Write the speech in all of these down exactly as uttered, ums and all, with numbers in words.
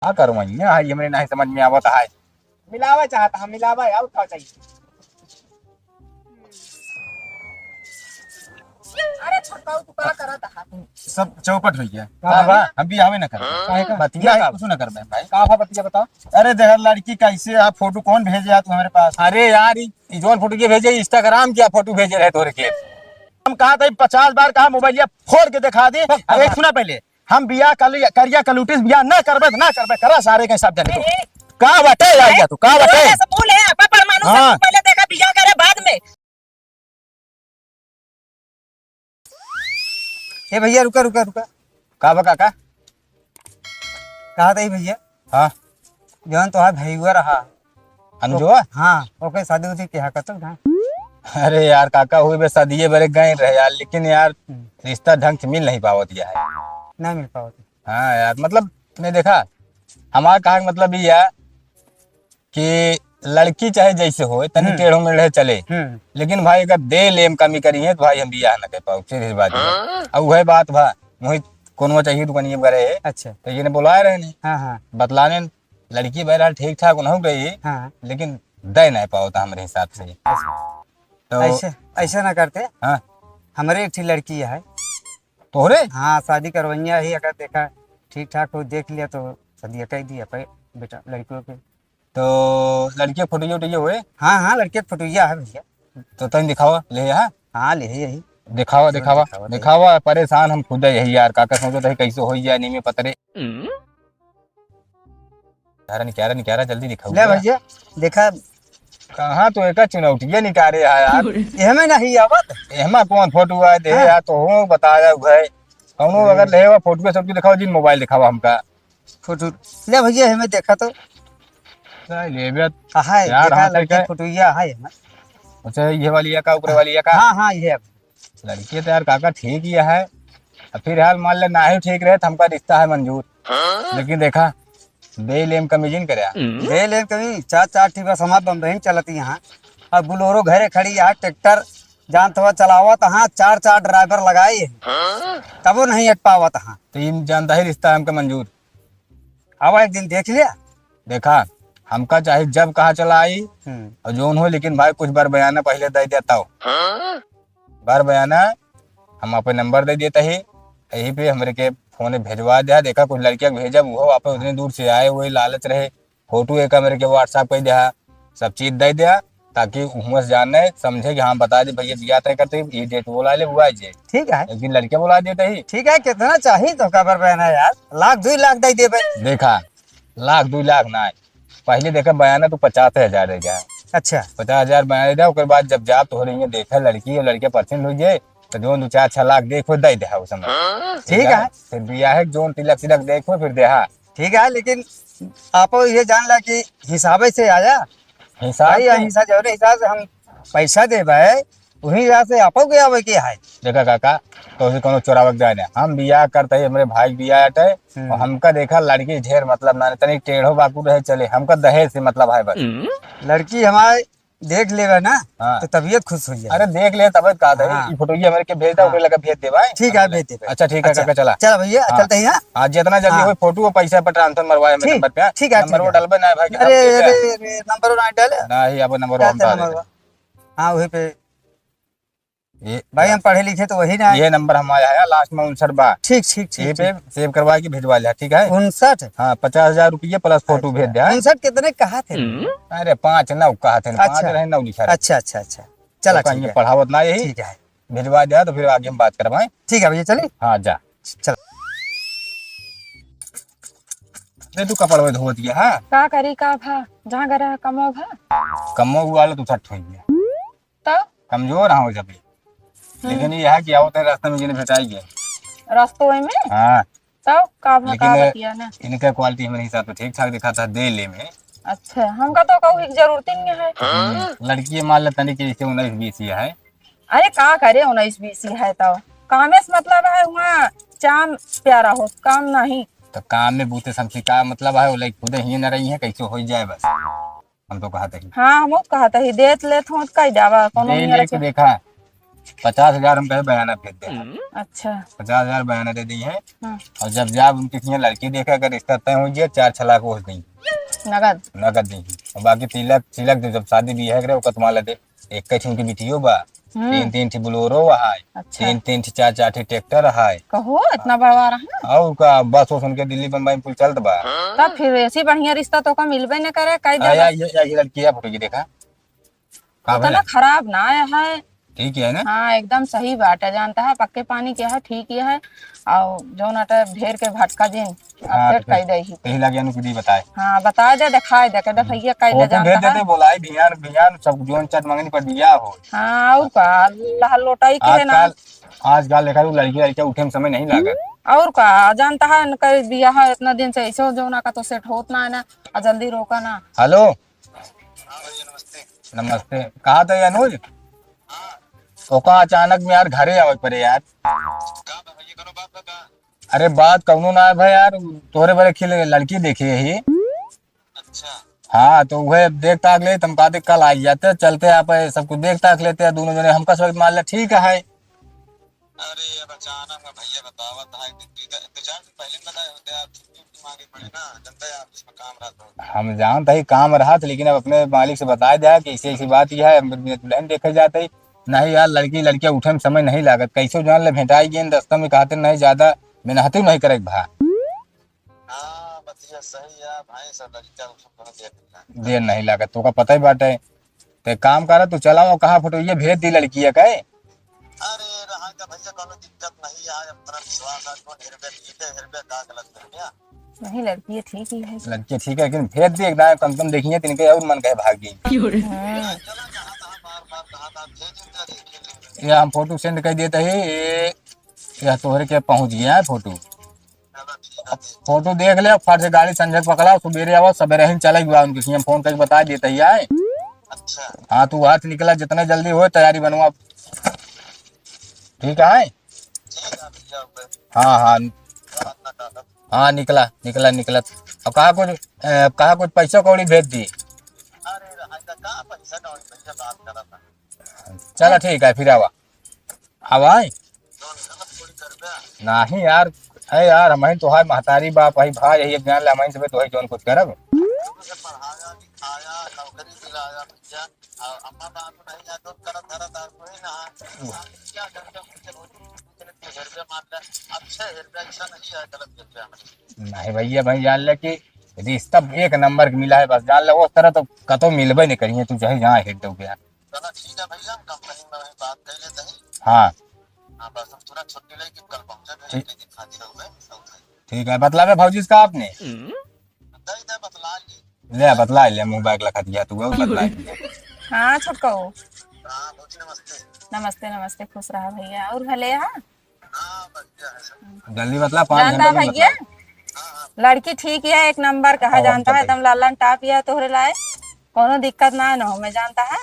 का करूँ मैं? ये हाय, हमरे नाहीं समझ में आवत है। मिलावा चाहत, हम मिलावा, और का चाहिए? अरे छोटकाऊ, तू का करत है? सब चौपट होइ गया। का बा? हम बियाहवे न करबे। काहे का? बतिया नहीं, का? कुछ न करबे भाई। का बा बतिया बताओ। अरे देख लड़की कैसे, आप फोटो कौन भेजे आ तू हमरे पास? अरे यार, ई, ई जौन फोटो के भेजे, Instagram के फोटो भेजे रहे तोरे के। हम कहा था पचास बार कहा मोबाइलिया फोड़ के दिखा दे। अरे सुना पहले, हम बियाह कल-, करिया कलूटिस बियाह ना करबे, ना करबे, करा सारे के सब जने। ए, ए। का बाटे यार, या तू का बाटे? ऐसे बोले, आप परमाणु से हाँ। पहले देखा, बियाह करे बाद में। ए भैया, रुका, रुका, रुका। का बा काका? कहा था भैया? हाँ। जौन तोहार भैया रहा। अनुजवा? हाँ, ओके शादी उदी किया करतो ना। अरे यार काका, हुई बे शादिये बरे गए रहे यार, लेकिन यार हम्म। रिश्ता ढंग से मिल नहीं पावत गया है। ना मिल पावत। हाँ यार, मतलब मैं देखा, हमारा कहा मतलब ये है कि लड़की चाहे जैसे होए, तनी हम्म। टेढ़ो मेढ़े चले, हम्म। लेकिन भाई अगर दे लेम कमी करी है तो भाई हम बियाह न कर पाओ, सीधी बात है। हाँ। अब वही बात भा, वही कोनो चाहिए दुकानिए वगैरह है, अच्छा। तो ये ने बुलाए रहे ने, हाँ, हाँ। बतलाने लड़की बहरहाल ठीक ठाक उन्हों गई, हाँ। लेकिन दे नहीं पाओ था हमारे हिसाब से। अच्छा। तो ऐसे, ऐसे ना करते। हाँ। हमारे एक ठे लड़की है। तोहरे? हाँ, शादी करवैया ही, अगर देखा ठीक ठाक हो, देख लिया तो शादी कर दिया पे बेटा लड़कियों के। तो लड़के फोटो वोटो हुए? हाँ, हाँ, लड़के फोटो है भैया। तो तनी दिखावा, ले, हाँ? हाँ, ले यही। दिखावा, तुरंत दिखावा, दिखावा, दे। दिखावा, परेशान हम खुद यही यार, काका सोचो तो कैसे हो जाए, नहीं में पतरे। हम्म। क्यारा निकारा, निकारा, जल्दी दिखाओ ले यार। भैया, देखा। कहाँ तो एक चुनौटिया निकारे है यार। एहमे नहीं आवत। एहमा कौन फोटो आए दे हाँ। यार, तो हो बताया हुआ है। कौनो हम्म। अगर ले हुआ फोटो के सब दिखाओ जी, मोबाइल दिखावा हमका। फोटो ले भैया, हमें देखा तो। क्या लेबे? हाय, यार, देखा हाँ, लड़के ठीक है। फोटो ये हाय है ना। अच्छा, ये वाली है का, ऊपर वाली है का? हाँ, हाँ, ये है। लड़के तो यार काका ठीक ही है। अब फिर हाल मान ले ना ही ठीक रहे तो हमका रिश्ता है मंजूर। हाँ? लेकिन देखा, दे लेम कमी जिन करे। दे लेम कमी, चार, चार ठी बस हमार बम्बई में चलती यहाँ। अब बुलोरो घरे खड़ी है, ट्रैक्टर जानत हुआ चलावत हाँ, चार, चार ड्राइवर लगाई है। हाँ? तबो नहीं अट पावत हाँ। तो इन जानता ही रिश्ता हमका मंजूर। आवा एक दिन देख लिया। देखा, हमका चाहे जब कहा चला आई हम्म। और जौन हो, लेकिन भाई कुछ बार बयाना पहले दे देता हो। हाँ? बार बयाना हम अपन नंबर दे देता ही, यही पे हमरे के फोन भेजवा दिया। देखा, कुछ लड़कियां भेजब, वो आप उतनी दूर से आए हुए लालच रहे, फोटो एक हमरे के WhatsApp कर दिया, सब चीज दे दिया। ताकि उहमा से जाने, समझे कि हाँ, बता दे, भैया, बियाह तय करते ही, ये डेट बोला ले, हुआ जे। ठीक है। एक दिन लड़के बोला देते ही। ठीक है, कितना चाहिए तो काबर बहना यार? लाख, दुई लाख दे देबे। देखा, लाख, दुई लाख ना है। पहले देखा, बयाना तू पचास हजार दे जा। अच्छा। पचास हजार बयाना दे जा, ओकर बाद जब जा, तोहरे यहाँ देखा लड़की और लड़के पसंद हो जाए, तो जो दो चार छह लाख देखो, दे दे उस समय। ठीक है। फिर बियाह है, जोन तिलक सिलक देखो, फिर देहा। ठीक है, लेकिन आप ये जान ला कि हिसाबे से आया। हिसाब भाई, से हिसाब, जौने हिसाब से हम पैसा देबे, वही हिसाब से आपो के आवे के है। देखा काका, तो भी कोनो चोरावे के जाए ना। हम बियाह करते ही हमरे भाई के बियाह हटे, हम्म। और हमका देखा लड़की ढेर मतलब ना, तनी टेढ़ो बाकू रहे चले, हमका दहेज से मतलब है बस। लड़की हमारे देख लेबे ना, हाँ। तो तबीयत खुश हो जाए। अरे देख ले, तबीयत का है, हाँ। ई फोटो ये हमरे के भेज दे, हाँ। ओकरे लगे भेज दे भाई। ठीक है, भेज दे भाई। अच्छा, ठीक है, अच्छा, काका, चला। चला भैया, हाँ। चलते हैं, हाँ। आज जितना जल्दी हाँ। हो फोटो और पैसा पर ट्रांसफर मरवाए हमरे ठीक, नंबर पे, हाँ। ठीक है, नंबर ठीक वो है। डालबे ना भाई, कि अरे, हम दे अरे, दे। अरे, नंबर वो ना डाले। ना ही, अब नंबर क्या हम क्या डाल नंबर दे। बा? हाँ, वही पे। ये भाई, हम पढ़े लिखे तो वही ना है। ये नंबर हमारा है, लास्ट में उनसठ बा। ठीक, ठीक, ठीक, ये पे ठीक। सेव करवा के भिजवा लिया, ठीक है? उनसठ? हाँ, पचास हजार रुपये प्लस फोटो अच्छा। भेज दिया। उनसठ कितने कहा थे? अरे, पाँच नौ कहा थे, पाँच अच्छा। रहे, नौ लिखा रहे। अच्छा, अच्छा, अच्छा। चला, तो कहीं ठीक ये है। पढ़ावत ना यही। ठीक है। भिजवा दिया तो फिर आगे हम बात करवाएं। ठीक है भैया, चलिए। हाँ, जा। चल। दे तू कपड़वा धोवत गया, हाँ? का करी, का भा? जहाँ गए रहा, कमो भा? कमो हुआ लो, तू सट हो गया। तो? कमजोर हाँ हो जबे। हम्म। लेकिन ये है कि आवत है रास्ते में जिन्हें भेटाई गए। रास्तों में? हाँ। तो का भा, लेकिन का बतिया ना? इनका क्वालिटी हमारे हिसाब से ठीक ठाक दिखा था, दे ले में। अच्छा, हमका तो कहू एक जरूरत ही नहीं है। हम्म, लड़की मान ले तनी कि जैसे उन्नीस बीस ही है। अरे का करे उन्नीस बीस ही है तो? कामे से मतलब है, वहाँ चाम प्यारा हो, काम नहीं। तो काम में बूते समझी का मतलब है, वो लाइक खुद ही न रही है, कैसे हो जाए बस। हम तो कहत ही। हाँ, हम कहत ही, देत लेत हो, कह जावा, कोनो दे नहीं ले रखे। के देखा, पचास हजार हम कहे बयाना भेज दे। अच्छा। पचास हजार बयाना दे दी है। हाँ। और जब जाब उनके हियाँ लड़की देखे, अगर रिश्ता तय हो जाए, चार छह लाख वो दी। नगद? नगद दी। और बाकी तिलक, तिलक दे, जब शादी बियाह करे, ओकर तुम्हारा दे। एक ठे उनकी बिटियो बा। हम्म। तीन, तीन ठे बोलेरो है। अच्छा। तीन, तीन ठे, चार, चार ठे ट्रैक्टर है। कहो, इतना बड़वा रहा? और का, बस वो सुन के दिल्ली बम्बई में कुल चलत बा। तब फिर ऐसी बढ़िया रिश्ता तो का मिलबे न करे, कई आ, देबा। या, ये, या, ये लड़की है, फोटो की देखा। का उतना भला? खराब ना आया है। ठीक है ना? हाँ, एकदम सही बात है, जानता है, पक्के पानी के है, ठीक ये है। और जौन अटे ढेर के भटका जिन, हाँ, update तो फिर कर दे ही। यही लगे अनु की दी बताए। हाँ, बता दे, दिखाई दे के, देख हम्म। भैया, कैले फोटो जानता भेज है। देते, बोलाई भियान, भियान सब जौन चट मंगनी पर दिया हो। हाँ, और का, अल्लाह लोटाई के है ना। आजकल, आजकल देखा तू लड़की, लड़कियां उठे में समय नहीं लागत। और का, जानता है, इनका बियाह है इतना दिन से, ऐसे जौन का तो सेट होत ना है ना, आ जल्दी रोका ना। हेलो। हाँ भैया, नमस्ते। नमस्ते। कहाँ थे अनुज? हाँ। ओका अचानक में यार घरे आवे पड़े यार। का बा भैया, कोनो बात बा का? अरे बात कौनो ना है भाई यार, तोहरे बरे खिल लड़की देखे ही। अच्छा। हाँ, तो वह देख ताक ले, तुम कहते कल आ जाते, चलते आप सब कुछ देख ताक लेते, दोनों जने हमका सब मान ले, ठीक है। अरे, अब अचानक में भैया बतावत है, दो, दो, दो चार दिन पहले बताए होते, आप छुट्टी उट्टी मांगे पड़े ना, जनता है आप इसमें काम रहता हो। हम जानत है काम रहत, लेकिन अब अपने मालिक से बताए दे कि ऐसी, ऐसी बात यह है, हम दुल्हन देखे जाते ही। नहीं यार, लड़की, लड़कियां उठे में समय नहीं लागत, कैसे जान ले भेंटाई गेन रास्ता में कहते नहीं, ज्यादा मेहनत नहीं करे भा। हाँ, बतिया सही है भाई, सब लड़का उठे में देर नहीं लागत। देर नहीं लागत, तोका पता ही बाटे। ते काम करा, तू चलाओ, कहाँ फोटो ये भेज दी लड़की है कहे? अरे, रहा का भैया, कोनो दिक्कत नहीं है, अपना विश्वास है, कौन हेरबे, ठीक है, हेरबे का गलत कर गया? नहीं, लड़की ये ठीक ही है। लड़की ठीक है, लेकिन भेज दी एक दाएं, कम से कम देखिए, तिनके और मन कहे भाग गई। हम्म। चला, कहा था, बार, बार कहा था, भेज देता, देख लेंगे। ये हम फोटो send कर देते ही, ये, यह तोहरे के पहुँच गया है फोटो। अब फोटो देख ले, फट से गाड़ी संझक पकड़ा, सुबेरे आवा, सबेरे ही चले हुआ उनके सीएम फोन करके बता देते ही आए। अच्छा। हाँ, तू हाथ निकला, जितने जल्दी हो तैयारी बनवा। ठीक है? ठीक है, भैया, ओके। हाँ, हाँ। हाँ, निकला, निकला, निकला। अब कहा कुछ, ए, कहा कुछ पैसा कौड़ी भेज दी। अरे, रहा का, का पैसा कौड़ी, भैया, बात करा था। चला, ठीक है, फिर आवा। आवाई? नहीं यार, है यार, हमहिन तोहार महतारी बाप है, भाई यही एक जान ले, हमहिन सबे तोहे जौन कुछ करब। नहीं भैया, भाई जान ले कि रिश्ता एक नंबर के मिला है, बस जान ले, उस तरह तो कतो मिलबे नहीं करिए, तू चाहे जहाँ हेड दो गया। चला ठीक है भैया, हम कंपनी में वहीं बात कर लेते हैं। हाँ। हाँ, बस हम तुरंत छुट्टी लेके कल पहुँचे थे, ठीक। एक दिन खातिर रहुए, सब थे। ठीक है, बतलावे भौजी से का आपने? दे दे, बतला ली। ले, बतला ले, मुँह बैग लखा दिया तू, वो बतला ले। हाँ, छोटको। हाँ, भौजी नमस्ते। नमस्ते, नमस्ते, खुश रहा भैया। और भले हा? हाँ, बढ़िया है सब। जल्दी बतला, पाँच जानता घंटे में भैया? बतला। हाँ, हाँ। लड़की ठीक है, एक नंबर कहा हाँ, जानता है, चलते। एकदम लालन टाप है तोहरे लाए, कोनो दिक्कत ना न हो, मैं जानता है।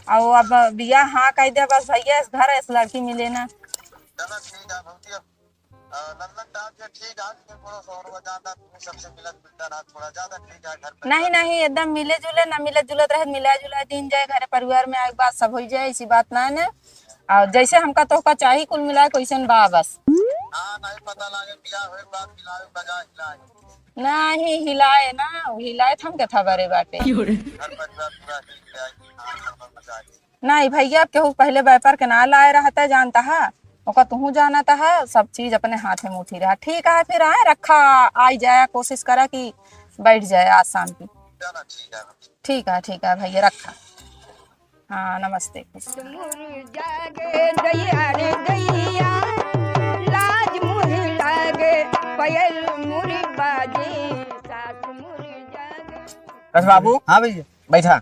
और अब बिया हाँ कह दे बस भैया, इस घर इस लड़की मिले ना। चलो ठीक है भौजी, अब, अ, लल्लन डाल के ठीक है, लेकिन थोड़ा सा और वो ज्यादा तुम्हें सबसे मिलत जुलता रहा, थोड़ा ज्यादा ठीक है घर पे। नहीं, नहीं, एकदम मिले जुले ना, मिले जुलत रहे, मिला जुला दिन जाए, घर परिवार में आए, बात सब हो जाए, ऐसी बात ना है ना। और जैसे हमका तोहका चाही कुल मिला के वैसन बा बस। हाँ, नहीं पता लागे, बियाह होए के बाद मिलावे के बजाय हिलाए। नहीं, हिलाए ना, हिलाए त हमके था बरे बाटे। घर परिवार पूरा हिल के आई, हाँ, घर पर मजा आई। नहीं भैया, अब केहू पहले व्यापार के ना लाए रहता, जानता है, ओका तुहू जानता है, सब चीज अपने हाथ में उठी रहा। ठीक है, फिर आए रखा, आई जाया, कोशिश करा कि बैठ जाए आज शाम की। चलो, ठीक है। ठीक है, ठीक है भैया, रखा। हाँ, नमस्ते। मुर जागे दैया रे दैया, लाज मुर लागे, पायल मुर बाजे, सास मुर जागे। बस बाबू। हाँ भैया। बैठा।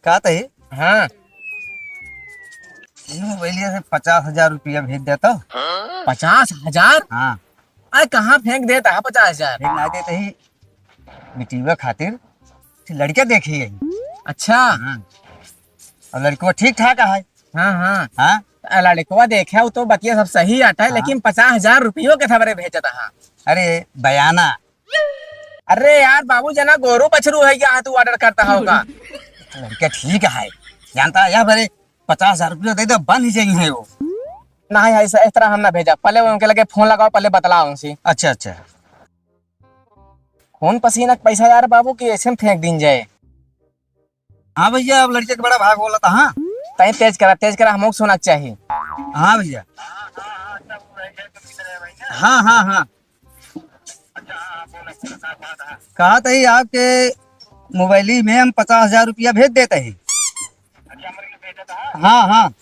का तही? हाँ। ये मोबाइलिया से पचास हजार रुपया भेज देता। पचास हजार? हाँ। अरे कहाँ फेंक देता है पचास हजार? फेंक ना देते ही बिटिया खातिर लड़का देखी है। अच्छा। हाँ। और लड़कवा ठीक ठाक है। हाँ, हाँ। हाँ? आ, लड़कवा देखे हो तो बतिया सब सही आटा है, हाँ। लेकिन पचास हजार रुपयो के थबरे भेजता है। अरे, बयाना। अरे यार, बाबू जना गोरू बछरू है, यहाँ तू order करता होगा। लड़का ठीक है, जानता है, या बरे, पचास हजार रुपया दे दे, बन ही जाई है वो। नहीं, ऐसा, इस तरह हम ना भेजा। पहले उनके लगे फोन लगाओ, पहले बतलाओ उनसे। अच्छा, अच्छा। खून पसीना के पैसा यार बाबू, कि ऐसे में फेंक दीन जाए। हाँ भैया, अब लड़के के बड़ा भाग बोला था। हाँ, तई तेज करा, तेज करा, हमको सुना चाहिए। हाँ भैया। हाँ, हाँ, हाँ। कहा था ही आपके मोबाइल में हम पचास हजार रुपया भेज देते हैं। हाँ, हाँ।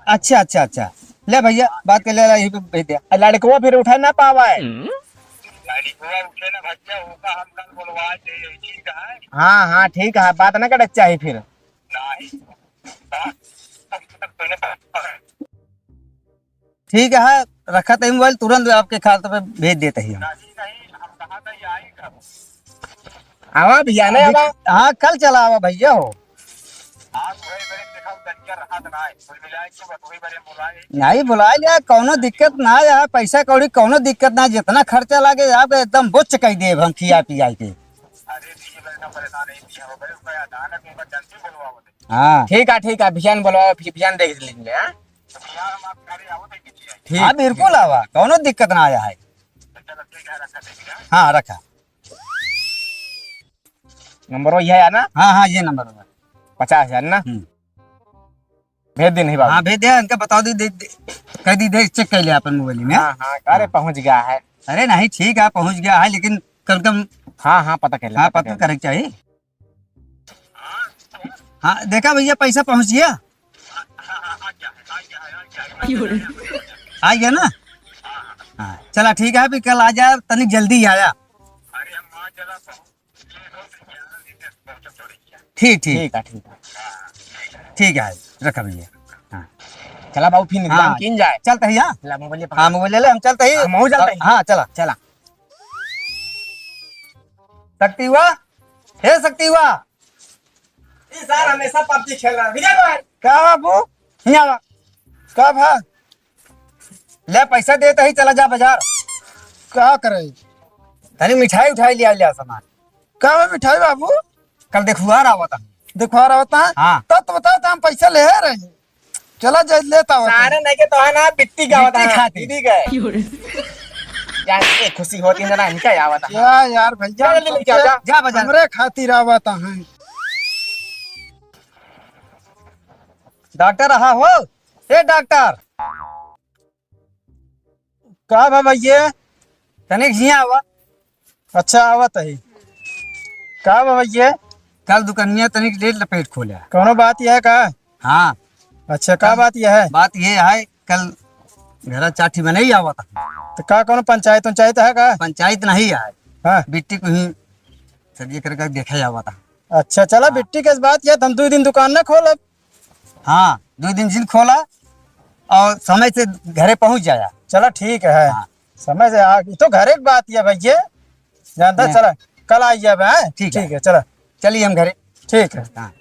अच्छा, अच्छा, अच्छा। ले भैया, बात कर ले, ले, यहीं पे भेज दे। लड़कवा फिर उठा ना पावा है। लड़कवा उठे ना भैया, ओका हम कल बोलवा दे, यही ठीक है। हाँ, हाँ, ठीक है, बात ना करे चाहिए फिर। नहीं। ठीक है, रखा था मोबाइल, तुरंत आपके खाते पे भेज देते ही हम। आवा भैया, नहीं आवा। हाँ, कल चला आवा भैया हो। नहीं, बुला लिया, कौनो दिक्कत ना है, पैसा कौड़ी कौनो दिक्कत ना, जितना खर्चा लागे आपके एकदम बुच्च कई देब हम खिया पिया के। हाँ। ठीक है, ठीक है, बिहान बोलवाओ, फिर बिहान देख लेंगे, हाँ? ठीक, हाँ, ठीक। बिल्कुल आवा, कौनो दिक्कत ना आया है। हाँ, रखा। नंबर वही है ना? हाँ, हाँ, ये नंबर है। पचास हजार ना? हम्म। भेज दे नहीं बाबू। हाँ, भेज दे, इनका बता दो, दे, दे, कह दी, दे, चेक कर लिया अपन मोबाइल में। हाँ, हाँ, अरे हाँ। पहुँच गया है। अरे नहीं, ठीक है, पहुँच गया है, लेकिन कल कम। हाँ, हाँ, पता कर ले, हाँ, पता पता कर ले। करे के चाहिए। हाँ, देखा भैया, पैसा पहुँच गया। आ गया ना? हाँ, चला ठीक है, अभी कल आ जाए, तनिक जल्दी आया। ठीक, ठीक। ठीक है, ठीक है। ठीक है, रखा भैया। हाँ। चला बाबू, फिर हाँ। इंतजाम कीन जाए। चलते ही, हाँ? ला, मोबाइल पकड़। हाँ, मोबाइल ले ले, हम चलते ही। हम चलते ही। हाँ, चला। चला। शक्ति हुआ? हे शक्ति हुआ? ई सार हमेशा पबजी खेल रहा है। विजय भाई। का बाबू? हियाँ आवा। का भा? ले, पैसा देत ही, चला जा बाजार। का करे? तनी मिठाई उठाई लिया, लिया सामान। का बा मिठाई बाबू? कल देखुआर आवत है। देखुआर आवत है? हाँ। तब तो बताओ, तो हम पैसा ले रहे हैं। चला जा, लेता आवत है। सारे नहीं के तो है ना, बिट्टी का आवत है। बिट्टी खाती। दीदी का। यार, ये खुशी होती है ना, इनका ही आवत है। क्या यार भैया, जा, जल्दी लेके आओ, जा। जा बाजार। हमरे खातिर आवत है। डॉक्टर रहा हो? ए डॉक्टर। का बा भैया? तनिक हियाँ आवा। अच्छा, आवत ही। का बा भैया? कल दुकनिया तनिक लेट लपेट खोला। कौनो बात यह का? हाँ। अच्छा, का कल बात यह है? बात ये है, कल घरा चाठी में नहीं आवत है। तो का कौनो पंचायत उंचायत है का? पंचायत नहीं है। हाँ। बिट्टी को ही सर ये करके देखे आवत है। अच्छा, चला हाँ। बिट्टी के बात यह, हम दो दिन दुकान ना खोलब। हाँ, दो दिन जिन खोला और समय से घरे पहुँच जाया। चला ठीक है। हाँ। समय से आ, ये तो घरे की बात है भैया, जानता नहीं। चला, कल आ जाबे, हैं? ठीक है। ठीक है, चला। चलिए हम घरे। ठीक है। हाँ।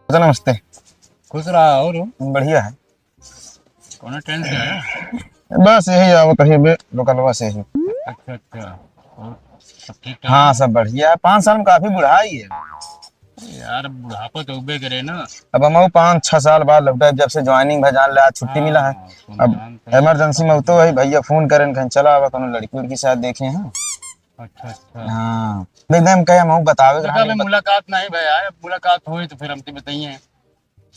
नमस्ते। खुश रहा। और बढ़िया है। कौनो ट्रेन से आया? बस यही आवत रही बे, लोकलवा से ही। अच्छा, अच्छा। और सब ठीक ठाक हाँ, है? सब बढ़िया है। पाँच साल में काफी बुढ़ाई है। यार, बुढ़ापा तो उबे करे ना। अब हम पाँच छह साल बाद लौटे, जब से ज्वाइनिंग भा जान ले, आज छुट्टी मिला है। हाँ, अब जानते हैं। इमरजेंसी में तो वही भैया फोन करें, कहें चला आवा, कोनो लड़की उड़की साथ देखे हैं। अच्छा, अच्छा। हाँ, एकदम कहे हम बतावे के तो रहा, कभी नहीं बत- मुलाकात नहीं भा यार, अब मुलाकात होई तो फिर हमके बताइए।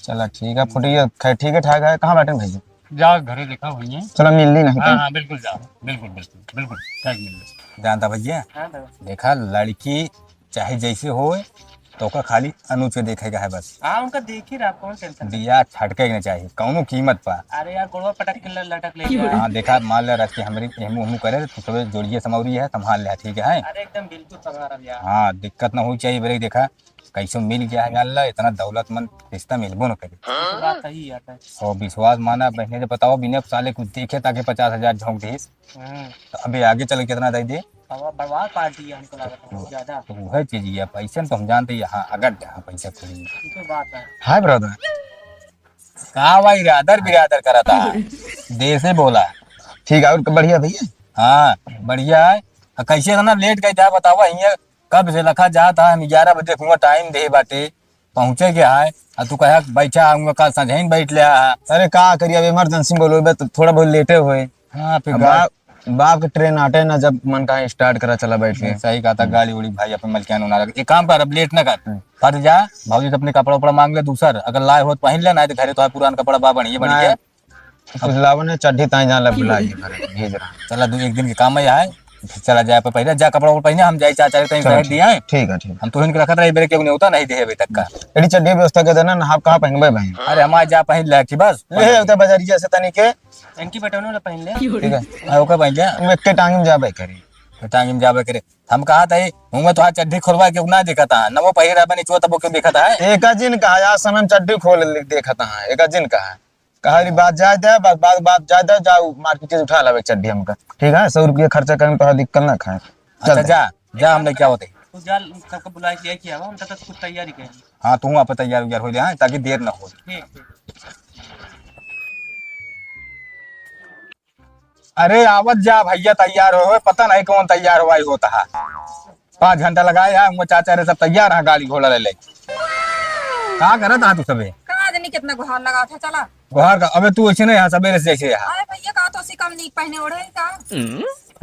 चला ठीक है, फुटिया खैर ठीक है ठाक है। कहाँ बैठे भैया? जा घरे देखा हुई है। चला मिल ली नहीं हाँ, तो। हाँ, बिल्कुल जा, बिल्कुल, बिल्कुल, बिल्कुल, जाके मिल ले। जानता भैया, हाँ दादा। देखा लड़की चाहे जैसे होए, तो ओका खाली अनुज के देखे का है बस। हाँ, उनका देख ही रहा, कौन टेंशन है? बिया छटके के नहीं चाहिए, कौनो कीमत पर। अरे यार, गोड़वा पटक के ल-, लटक ले यार। हाँ, देखा, मान ले रख के हमरी एहमू ओहमू करे, तो सबे जोड़िए समौरी है, संभाल ले, ठीक है? अरे एकदम बिल्कुल संभाल यार। हाँ, दिक्कत ना होई चाहिए, ब्रेक देखा, कैसे मिल गया है, जान ला, इतना दौलतमंद रिश्ता मिलबो न करे। ये तो बात सही है यार। और विश्वास माना, बहने से बताओ, बिना साले कुछ देखे ताके पचास हजार झोंक दीस। हम्म। तो अबे आगे चल के कितना दे दे? अब बर्बाद पार्टी है, हमको लगा था बहुत ज्यादा। तो वह चीज ये पैसे तो हम जानते हैं, यहाँ अगर जहाँ पैसा खोली। ये तो बात है। हाय ब्रदर। का भाई, इरादर बिरादर करता है। देर से बोला। ठीक है, और बढ़िया भैया? हाँ, बढ़िया है। आ, कैसे इतना लेट गए था बतावा, हियाँ कब से लखा जाता है, हम ग्यारह बजे देखूंगा, टाइम दे बाटे। पहुँचे के है, आ तू कहे बैठा हूँ, कल संझइन बैठ ले है। अरे का करिए, अब इमरजेंसी में बोलो, बे, तो थोड़ा बहुत लेटे होए। हाँ, फिर अब गा- बाप, बाप के ट्रेन आटे ना, जब मन कहा स्टार्ट करा, चला बैठ के। सही कहा था, गाड़ी उड़ी भाई अपन मलकियान उना रख। एक काम कर, अब लेट ना कर, हम्म। फट जा, भौजी से अपने कपड़ा उपड़ा मांग ले दूसर, अगर लाए हो तो पहन ले, नहीं तो घरे तो है पुरान कपड़ा बा बढ़िया बढ़िया। नहीं, कुछ लावन है, चड्ढी ताई जान ला भुला गई घरे, भेज रहा। चला, दो एक दिन के काम है, फिर चला जाए पर पहले जा कपड़ा उपड़ा पहने, हम जाए चाचा के कहीं चलो, रख ठीक, दिया है। ठीक है, ठीक। हम तुरंत के रखत रहे, बेरे क्यों नहीं होता, नहीं दे अभी तक का। एड़ी चड्ढी व्यवस्था कर देना ना, आप कहाँ पहनबे भाई? अरे हमारे जा पहन ले कि बस। ले होता बाजारिया से तनी के। इनकी बटनों ले पहन ले। ठीक है। आ, ओकर पहन ले। वो एक के टांगी में जाबे करी। तो टांगी में जाबे करे। हम कहा था, हुआ तो चड्ढी खोलवा के ना देखा था, न वो पहिरा बनी चो तब वो क्यों देखा था? एका जिन कहा, आज सनम चड्ढी खोल ले-, देखा था, एका जिन कहा। कहा री बात जाए दे, बस बात, बात जाए दे, जाओ मार्केट से उठा लावे चड्ढी हमका। ठीक है, सौ रुपया खर्चा करने तो दिक्कत ना खाए। अच्छा, चल दे। जा, जा, हम लेके आवत है। तू जा, सबको बुला के लेके आवा, हम तब तक कुछ तैयारी करें। हाँ, तू वहाँ पे तैयार उयार हो जाए, ताकि देर ना हो। ठीक, ठीक। अरे आवत जा भैया, तैयार हो, हो, पता नहीं कौन तैयार हुआ ही होता है। पाँच घंटा लगाए है, वो चाचा रे सब तैयार है, गाड़ी घोड़ा ले ले। का करत है तू सबे? का जानी कितना गुहार लगा था, चला। गुहार का? अबे तू ऐसे नहीं यहाँ सबेरे से जैसे यहाँ। अरे भैया, का तो सी कम नीक पहने ओढ़े का?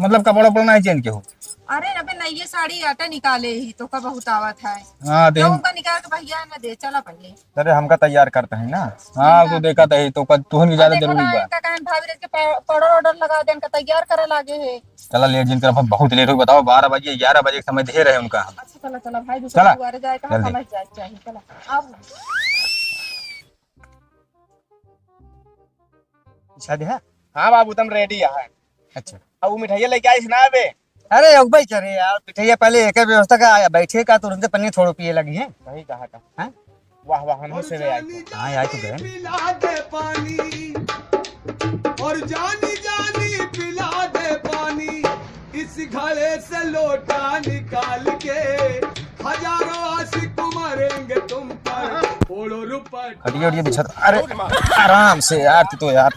मतलब कपड़ा उपड़ा नहीं चेंज के हो? अरे अबे नई साड़ी आटा निकाले ही तो का बहुत आवत है। हाँ, तो तो हम उनका निकाल के भैया ना दे, चला पहले। अरे हमका तैयार करते हैं ना। हाँ, तो देखा तही तो का तुहन की ज्यादा अरे, जरूरी बोला बा। इनका कहन भाभी रह के पा-, पाउडर ऑर्डर लगा दे, इनका तैयार करे लागे है। चला लेट जिन कर, अब बहुत लेट हो, बताओ, बारह बजे, ग्यारह बजे के समय दे रहे उनका हम। अच्छा, चला, चला भाई, दूसरा चला। दुआरे जाए, कहाँ जल्दी। समझ जाए चाहिए, चला। अब अच्छा दे, हाँ? हाँ बाबू, तुम रेडी है। अच्छा। अब वो मिठाइया लेके आइस ना बे? अरे, अब भाई करे यार, मिठाइया पहले एक व्यवस्था का आया, बैठे का तुरंत पन्नी छोड़ो पिए लगी है। सही कहा था। हैं? वाह, वाह, हम और से ले आए। जानी हाँ, आए तो जानी गए। पिला दे पानी, और जानी जानी पिला दे पानी, इस घड़े से लोटा निकाल के, हजारों आशिक मरेंगे तुम पर, फोड़ो रुपट। हटिए, हटिए, बिछा दो। अरे, आराम से यार, तू तो यार,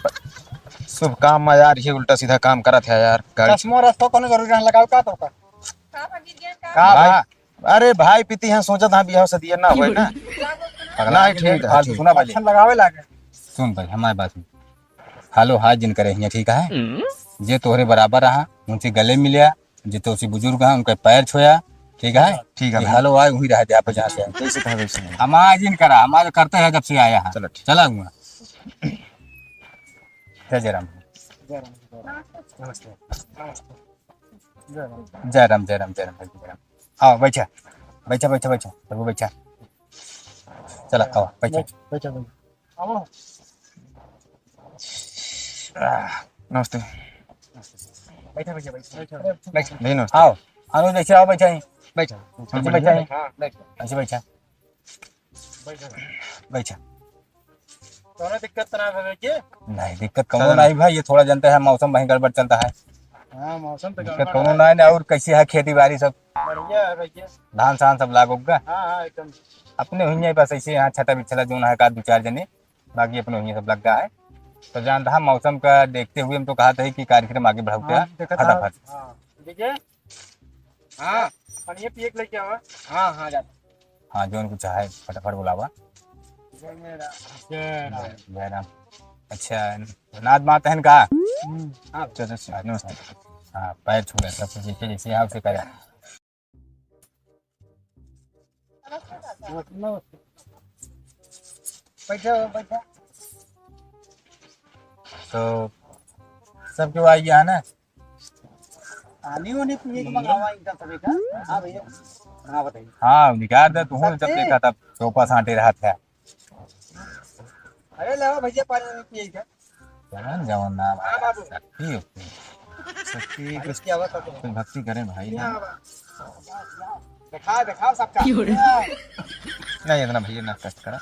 शुभ काम में यार, ये उल्टा सीधा काम करत है यार, गाड़ी। चश्मो रस्तो कोनो जरूरी रहन लगाओ का तो का? का भा गिर गया का? का भाई, भा? अरे भाई, पीती हैं, सोचत हाँ, बियाह शादी ना होए ना। पगला नहीं, है, ठीक है, फालतू ठीक। सुना भाई। अच्छा लगावे लागे। सुन भाई, हमारे बात सुन। हालो हाय जिन करे हियाँ, ठीक है? हम्म। जे तोहरे बराबर रहा, उनसे गले मिल्या, जे तोहसे बुजुर्ग हैं, उनके पैर छुया, ठीक है? ठीक है ये भाई। हालो हाय वहीं रह जा, आप जहाँ से आए। जैसे कहा वैसे। हम आज जिन करा, हम आज करते हैं जब से आया है। चलो, ठीक। चला हुआ। जय जय राम। जय राम। नमस्ते। नमस्ते। जय राम, जय राम, जय राम, जय राम। आओ, बैठा। बैठा, बैठा, बैठा। प्रभु, बैठा। चला, आओ, बैठा। बैठ, बैठा, बैठा। आओ। आह, नमस्ते। बैठा, बैठा, बैठा। बैठा। नहीं, नमस्ते। आओ। आओ, बैठा, आओ, बैठा ही। बैठा। बैठा, बैठा ही। हाँ, बैठा। अच्छा, बैठा। बैठा। कौनो दिक्कत तो ना भवे के? नहीं, दिक्कत कौनो चलो। नहीं भाई, ये थोड़ा जनते हैं, मौसम वहीं गड़बड़ चलता है। हाँ, मौसम तो दिक्कत गड़बड़ कौनो है। नहीं, नहीं, और कैसी है खेती बाड़ी सब? बढ़िया है भैया। धान सान सब लागो का? हाँ, हाँ, एकदम। अपने हुइया बस ऐसे यहाँ छटा बिछला जोन है का दो चार जने, बाकी अपने हुइया सब लग गया है। तो जान रहा मौसम का देखते हुए हम तो कहा था कि कार्यक्रम आगे बढ़ाते हाँ, हैं देखा था। फटाफट। हाँ, देखिए। हाँ। पानी पिए के लेके आवा। हाँ, हाँ, जाता। हाँ, जोन कुछ है, फटाफट बुलावा। जय राम। जय राम। जय राम। अच्छा, नाद मात है का? हम्म। हाँ। चलो, चलो, नमस्ते। हाँ, पैर छू ले, सब कुछ जैसे, जैसे यहाँ से करे। नमस्ते। बैठो, बैठो। तो, सब क्यों आई है ना? पानी वानी पिए के मंगावा इनका सभी का। हाँ भैया, हाँ बताइए। हाँ, निकाल दे, तू जब सच्ची? देखा तब सोफा सांटे रहा था। अरे लाओ भैया, पानी वानी पिए का। जवन जवन नाम हाँ है, बाबू। शक्ति होती है। शक्ति पानी कुछ, पियावा तो कुछ भक्ति करें भाई ना। पियावा। दिखा, दिखाओ सबका। नहीं, इतना भैया ना कष्ट करा।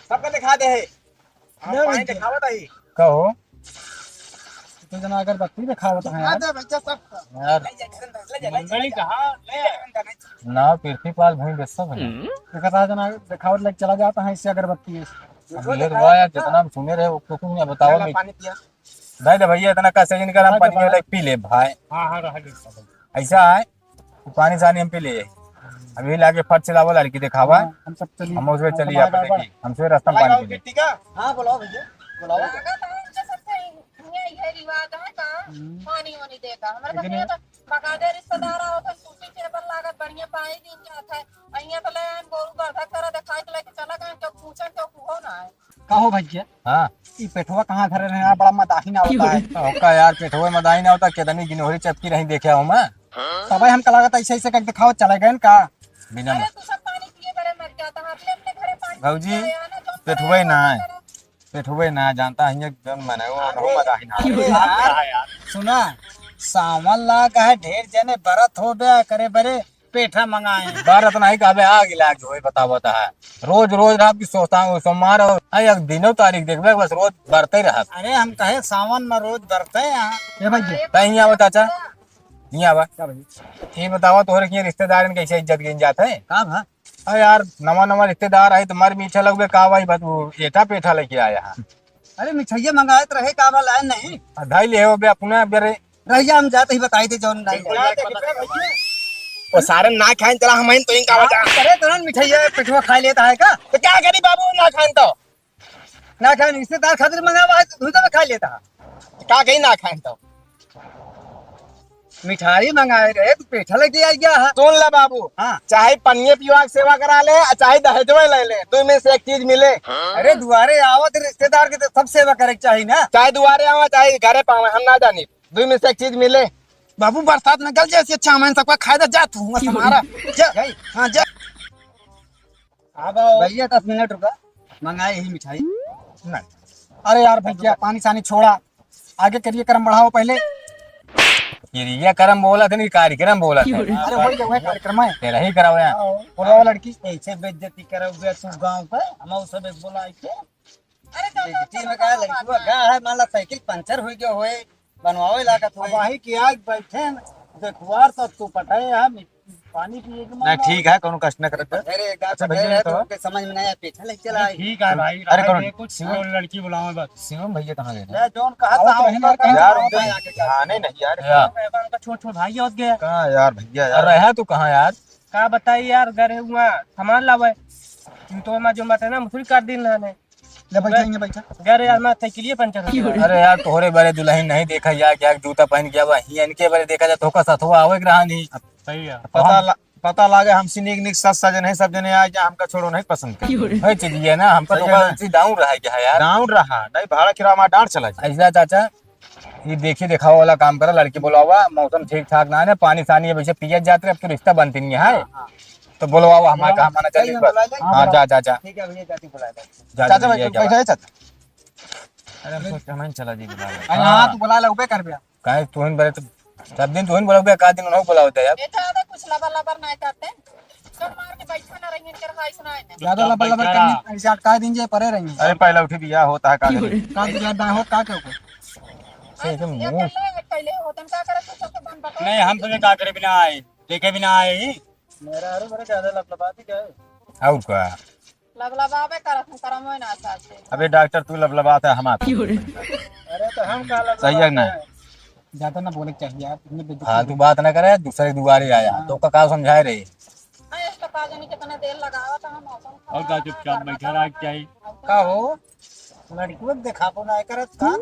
सबका दिखा दे है। हम ले पानी भैया। दिखावत हई। का हो? तो जना अगरबत्ती दिखावत है यार। दे भैया सब। यार। ले जा, ले जा, ले जा, मंगली ले जा। कहाँ? ले। ना, पृथ्वीपाल भूमि बेचता था ना। हम्म। देखा था जना दिखावत लेके चला जाता है इससे अगरबत्ती है। अब ये तो यार, जितना हम सुने रहे, वो कुछ नहीं बताओ चला नहीं। पानी पिया। दे दे भैया, इतना का सीजन कर हम हाँ, पानी दोबारा। लेके पी ले भाई। हाँ, हाँ, रह गई। ऐसा है, पानी सानी हम पी ले। अभी लाके फट से लावा, लड़की देखावा। हाँ, हम सब चली। हम उसमें चली, आप देखी, हमसे रास्ता में पानी पी ले। हाँ, बुलाओ भैया, बुलाओ। लागत है उनके सबसे हियाँ इहे रिवाज है का? हम्म। पानी वानी देगा। हमारे तो लेकिन हियाँ तो बकायदे रिश्तेदार आवत है, सूती टेबल लागत, बढ़िया पानी दिन जात है। और हियाँ तो ले आए, गोरू बरधा करा, देखाई के लेके चला गए, क्यों पूछे, क्यों कुहो ना है। का हो भैया? हाँ। ई पेठवा कहाँ धरे रहे? बड़ा मदाही ना होता है। ओका यार, पेठवा मदाही ना होता, केतनी गिनोहरी चपकी रही देखे हो मैं। तबे हमका लागत ऐसे ऐसे करके दिखाओ चले गए का? बिना अरे, तू सब पानी पिए बड़े मर जाता है, अपने अपने घरे पानी भौजी, पिए आया ना, जो पेठवे ना है। पेठवे ना जानता है, ये जौन मने वो, वो मदाही ना होता। यार, सुना, सावन लाग है, ढेर जने बरत हो बे, करे बरे, पेठा मंगाए। बरत नहीं कहबे, आग लाग होए, बतावत है। रोज, रोज रात की सोचता हूँ, सोमवार और, आ, एक दिनो तारीख देखबे, बस रोज बरते रहत। अरे, हम कहे सावन में रोज बरते हैं। ए भैया। तै हियाँ आवा चाचा, हियाँ आवा। का भैया? ये बतावा, तोहरे के रिश्तेदारन कैसे इज्जत गिन जात है? का भा? अरे यार, नवा नवा रिश्तेदार आए तो मर मीठा लगबे, का भाई, बस वो एटा पेठा लेके आया है। अरे, मिठाइया मंगाए तो रहे, का भा लाए नहीं? आ, धाई ले हो बे अपना बे रे। रहिया, हम जाते ही बताई दे जौन नहीं। वो सारे ना खाएं, चला हम तो इनका बता। अरे, तुरंत मिठाइया पेठवा खा लेता है का? तो क्या करी बाबू, ना खाएं तो? ना खाएं, रिश्तेदार खातिर मंगावा है, तो तू तो खा लेता है। का कही ना खाएं तो? मिठाई मंगाए रहे, तू पेठा लेके आ गया है। सुन ला बाबू, हाँ। चाहे पनिये पिवा के सेवा करा ले, आ चाहे दहेजवे ले ले, दो में से एक चीज मिले। अरे, दुआरे आवत रिश्तेदार के तो सब सेवा करे के चाही ना। चाहे दुआरे आवा, चाहे घरे पावे, हम ना जानी। दुई में से एक चीज मिले। बाबू, बरसात में गल जाए, इससे अच्छा हमें सबका खाए जा, जा तू, मत हमारा। जा, जा, हाँ, जा। अब आओ। भैया, दस मिनट रुका, मंगाए ही मिठाई। नहीं। अरे यार भैया, पानी सानी छोड़ा, आगे करिए, करम बढ़ाओ पहले। ये करम बोला था, नहीं कार्यक्रम बोला था। अरे, वही, वही कार्यक्रम है। तेरा ही कराओ यार। आओ। बोलाओ लड़की। ऐसे बेइज्जती कराओ तू गाँव पे, हम सब एक बोला के। अरे, जाओ, जाओ, बेइज्जती में का लड़की हुआ, गा है, मान ला साइकिल पंचर हो गया होए, बनवावे लागत होए। अब वही के आज बैठे न, देखवार तक तू पटाए है, पानी पिए के मन नहीं, ना ठीक है, कोनो कष्ट न करत। अरे, गा अच्छा, पटाए भैया, है, तो तो उनके समझ में नहीं आया, पीछे ले चला अरे, आई। ठीक है भाई, अरे, रहे कौन? दे कुछ, सिंह? और लड़की बुलावे बस। सिंह भैया कहाँ गए? मैं जौन कहा था, हम कहीं ना कहीं यार, उनके ध्यान ही नहीं यार। या। मैं उनका छोट छोट भाई होत गया। का यार भैया यार? अरे, है तू कहाँ यार? का बताई यार, घर है हुआ सामान लावे। तू तो मैं जो मटे ना, मुसरी काट दिन रहने। ले बैठा, हियाँ बैठा। अरे यार, मैं साइकिलिए पंचर हो गया। अरे यार, तोहरे बरे दुलहिन नहीं देखा यार, क्या जूता पहन के आवा, हियाँ इनके बरे देखा जाए, तोहका सथवा आवे के रहा नहीं। सही है। पता ला-, पता लागे हमसे नीक नीक सज सजे नहीं, सब जने आए जा, हमका छोड़ो नहीं पसंद कर। वही चीज ये ना, हमका सही तो है ना? उसी down रहा क्या है यार? Down रहा, नहीं भाड़ा किराया हमारा डांट चला जाए। ऐसा चाचा, ये देखी देखावा वाला काम करा, लड़की बुलावा, मौसम ठीक ठाक ना है ना, पानी सानी अब ऐसे पियत जात रहे, अब तो रिश्ता बनती नहीं है। हाँ, हाँ। तो बुलवावा, हमारे बुलावा। काम आना चाहिए सही है, बस। बुला ले। हाँ, हाँ, बुलावा। जा, जा, जा। ठीक है भैया, जाती बुला ले। जा, चाचा, जा, बैठो, जा, जा। बैठो, चाचा। अरे, हम सोच के हम ही चला जी बुलावा। अरे हाँ, हाँ। तू बुला ले, उबे कर बे। काहे तू ही बरे तो, सब दिन तू ही बुलावे, का दिन उन्हों बुलावते यार। ये ज्यादा कुछ लबर लबर नहीं करते। सब मार के बैठा ना रही, इनकर भाई सुनाए ना। ज्यादा लबर लबर करनी, ऐसे अटका दिन जे परे रही। अरे, पहला उठी बिया होता है, का करी? का बिया दाएं हो, का के ऊपर? से, से मुंह। अकेले, अकेले होतन का करे, तू सबके बन बटोर। नहीं, हम तुम्हें का करे बिना आए, देखे बिना आए ही। मेरा आरो बड़े ज्यादा लबलबाती का है। और का? लबलबाबे करत हूँ, करम होए ना साथ से। अबे डॉक्टर, तू लबलबात है, हम आते हैं। अरे तो हम का लबलबात सही है ना? ज्यादा ना बोले के चाहिए यार, इतनी बेइज्जती फालतू बात ना करे, दूसरे दुआरे आया, हाँ। तो का, का समझाए रहे? हाँ, इस तो का जानी कितना देर लगावा था, हम मौसम और का खराब चुपचाप है, बैठा रहा, क्या ही? का हो? लड़कियों के देखाबो ना करत का?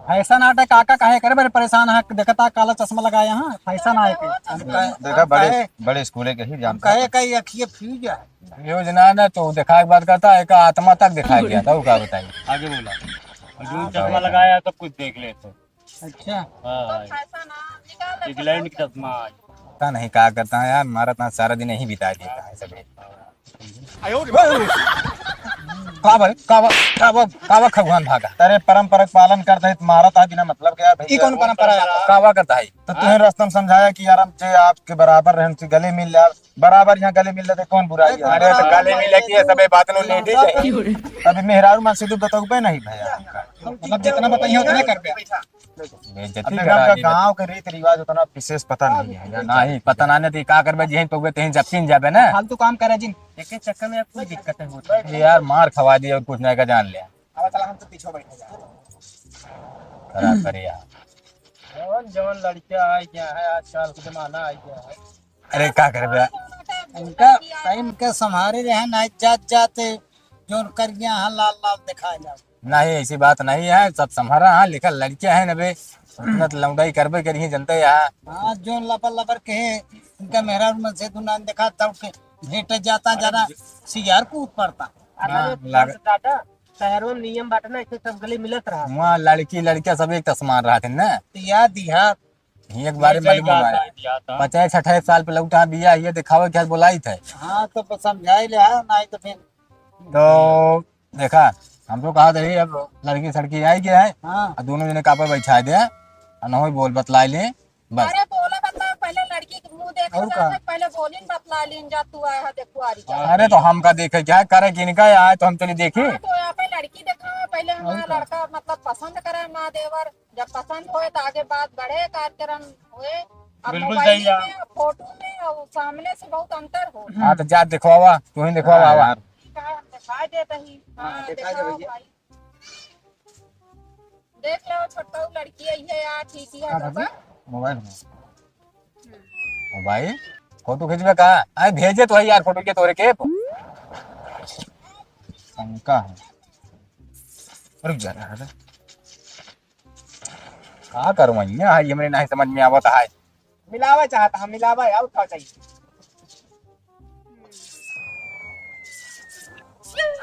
फैशन आटे काका काहे करे बड़े परेशान है, देखता काला चश्मा लगाए हैं, फैशन आए के। हम कहे, देखा, हम बड़े, कहे, बड़े स्कूले के ही हम जानता कहे है। कई अखिए फ्यूज है। फ्यूज ना, ना, तो देखा के बात करता है, एक आत्मा तक देखा गया था, वो का बताइए। आगे बोला। और जो हाँ, चश्मा बताइए। लगाया, सब कुछ देख लेते। अच्छा। हाँ, तो फैशन आ, निकाल ले इंग्लैंड की फैशन। चश्मा आज। पता नहीं का करता है यार, मारा इतना सारा दिन यही बिता देता है सब। का बा, का बा, का बा, का बा खगवान भागा? अरे परंपरा के पालन करता है, मारत है बिना मतलब के यार भैया। ई कौन परंपरा है? का बा करता है? तो तुम्हें रस्तम समझाया कि यार हम जे आपके बराबर रहन से गले मिल ले, बराबर यहाँ गले मिल ले तो कौन बुराई है? अरे तो गले मिल ले कि ये सबे बात नो लेडीज है। अभी मेहरारू मन से तो बतौबे नहीं भैया। मतलब जितना बताइए उतने कर दे। बेइज्जती अपने करा गाँव, दी। गाँव के रीत रिवाज उतना विशेष पता नहीं है, या नहीं, पता ना, नहीं तो का करबे, जेहन पौबे तेहन जब चिन जाबे ना। फालतू काम करे जिन। एक चक्कर में कोई दिक्कत है होता है। ये यार मार खवा दिए और कुछ नहीं का जान ले। अब चला हम तो पीछे बैठे जा। खराब करे यार। जवन जवन लड़कियां आ गया है आजकल के जमाना आ गया है। अरे का करबे? इनका टाइम के संभारे रहे ना, जात जाते जोन कर गया, हाँ, लाल लाल दिखाए जाओ। नहीं, ऐसी बात नहीं है, सब संभारा, हाँ, लेकिन लड़कियां हैं ना बे, उतना तो लौंडाई करबे करिए, जनते यहाँ। हाँ, जोन लबर लबर के है, इनका मेहरारू मन से दुनान देखा, दौड़ के भेंट जाता, जरा सियार कूद पड़ता। अरे, हाँ, लाग- दादा, शहरों में नियम बाटे ना, ऐसे सब गली मिलत रहा। वहाँ लड़की लड़कियां सब एक तसमान रहते ना। तो याद दिहा। ये एक बारे ये मालूम सही हुआ बात है। है, दिहा था। पचास सठाईस साल पे लौटा बिया, ये दिखावे क्या बोलाई थे। हाँ, तो बस समझाई ले, हाँ, नहीं तो फिर। तो देखा, हम तो कहा थे, अब लड़की सड़की आई गया है, हाँ। और दोनों जने कापे बैठा दे, और न होई बोल बतलाई ले, बस। अरे बोला बता, पहले लड़की के मुंह देखे और जाते, का? पहले बोलिन बतला लीन जा, तू आया है, देखो आ रही जा। अरे तो हमका देखे क्या करे कि इनका आए तो हम चली देखी। हाँ, तो यहाँ पे लड़की देखा, पहले हमारा और का? लड़का मतलब पसंद करे माँ देवर, जब पसंद होए तो आगे बात बढ़े, कार्यक्रम होए। अब बिल्कुल मोबाइल सही है। में, फोटो में और सामने से बहुत अंतर हो। हाँ, तो जा दिखवावा, तू ही दिखवावा, हाँ, आवा। यार। ठीक है, हम दिखा देते ही। हाँ, हाँ, दिखा दे दिखाओ भैया। भाई। देख लो, छोटका लड़की आई है यार, ठीक ही है, का तो बा? जी? मोबाइल में। हम्म। ओ भाई, फोटो खींचबे का? अरे भेजे तो है यार, फोटो के तोरे के। शंका है। रुक जा, रुक जा। का करूँ मैं? ये है, ये मेरे नहीं समझ में आवत है। मिलावा चाहता हम, मिलावा, और का चाहिए?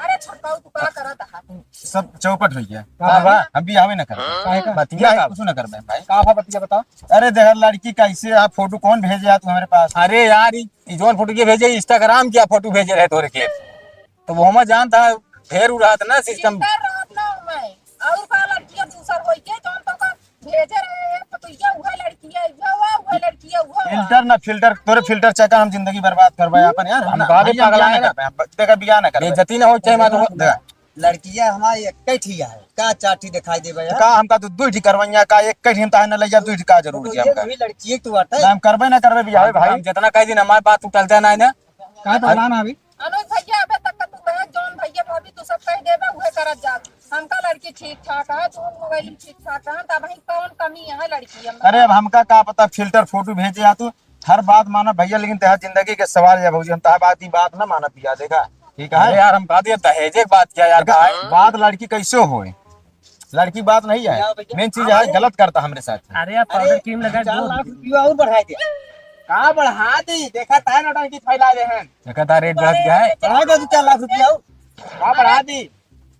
अरे छोटकाऊ, तू का करत हा? सब चौपट हो गया। का बा? हम बियाहवे ना करबे। काहे का? बतिया का? कुछ ना करबे भाई। का बा बतिया बताओ। अरे देख लड़की कैसे, आप फोटो कौन भेजे आप हमारे पास? अरे यार, ई, ई जौन फोटो के भेजे, Instagram के फोटो भेजे रहे तोरे के। तो वो हम जानता है, ढेर उड़ात ना सिस्टम। Filter रहत ना मैं। और का लड़कियां दूसर होई के जौन तो का भेजे रहे हैं, पतोहिया उहे लड़किया, उहे, उहे लड़किया, उहे। Filter ना filter, तोरे filter चक्कर हम जिंदगी बर्बाद करबे अपन यार। हम ना, का दे भाई, हम पगला बियाह है ना ना। करबे, हम देखा बियाह ना करबे। बेइज्जती ना हो चाहे मत हो। देखा। लड़किया हमारी एक ही ठी है, का चार ठी दिखाई देबे यार? का हमका दू, दू ठी करवैया, का एक ही ठी हम ताहे न ले जाब, दू ठी का जरूर तो जी ये हमका? वही लड़की एक तो बात है। ना, हम करबे ना करबे बियाह हम, भाई। हम जितना कह दिन हमारे बात तू टलते ना है ना। का तो अरे। ना, ना अभी। अनुज भैया, अबे तक का तू कहे, जौन भैया भाभी तू सब कह देबे, उहे करत जात। हमका लड़की ठीक ठाक है, तू मोबाइल में ठीक ठाक है, तब ही कौन कमी है लड़की में? अरे, अब हमका का पता, filter फोटो भेजे आ तू, हर बात माना भैया, लेकिन तेरा जिंदगी के सवाल है भौजी, हम तेरा बात, ई बात ना मानत बिया, देखा, ठीक है? अरे यार, हम कहा दिया दहेजे के बात क्या यार, देखा, भाई? बात लड़की कैसे होए? लड़की बात नहीं है, क्या भैया? Main चीज हाँ है, भाई। गलत करता हमरे साथ। अरे, आप powder cream लगा चार दो। लाख रुपया और बढ़ा दे। का बढ़ा दी? देखा ताहे नौटंकी फैला दे हैं। देखा ताहे rate बढ़त गया है। बढ़ा दे दो चार लाख रुपया और। का बढ़ा दी?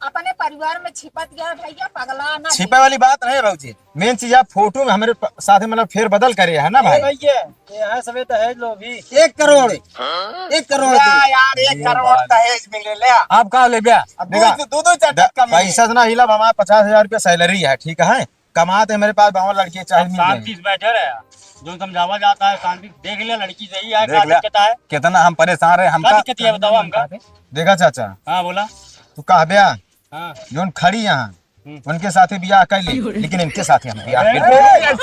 अपने परिवार में छिपत गया भैया, पगला ना छिपे वाली बात नहीं है भौजी, main चीज आप फोटो में हमारे प-, साथ में मतलब फेरबदल करे है ना अरे भाई? भैया, ये है सबे दहेज लोभी। एक करोड़, एक करोड़ या दे। यार, एक ये करोड़ बात। दहेज मिले ले। आप का ले ब्या? अब देखा, दो, दो, दो चार द-, टक्का मिले। पैसा से ना हिला, हमारे पचास हजार रुपया salary है, ठीक है, कमाते हमारे पास बावन लड़की चाहे अब मिल शांति जाए। से बैठे रहे, जो समझावा जाता है शांति से देख ले, लड़की सही है, देख का ले, दिक्कत है? कितना हम परेशान रहे, का हमका दिक्कत है बताओ हमका? देखा चाचा, हाँ बोला। तू कह ब्या, हाँ। जोन खड़ी यहाँ, हम्म। उनके साथे बियाह कर ले, लेकिन इनके साथे हम बियाह ए!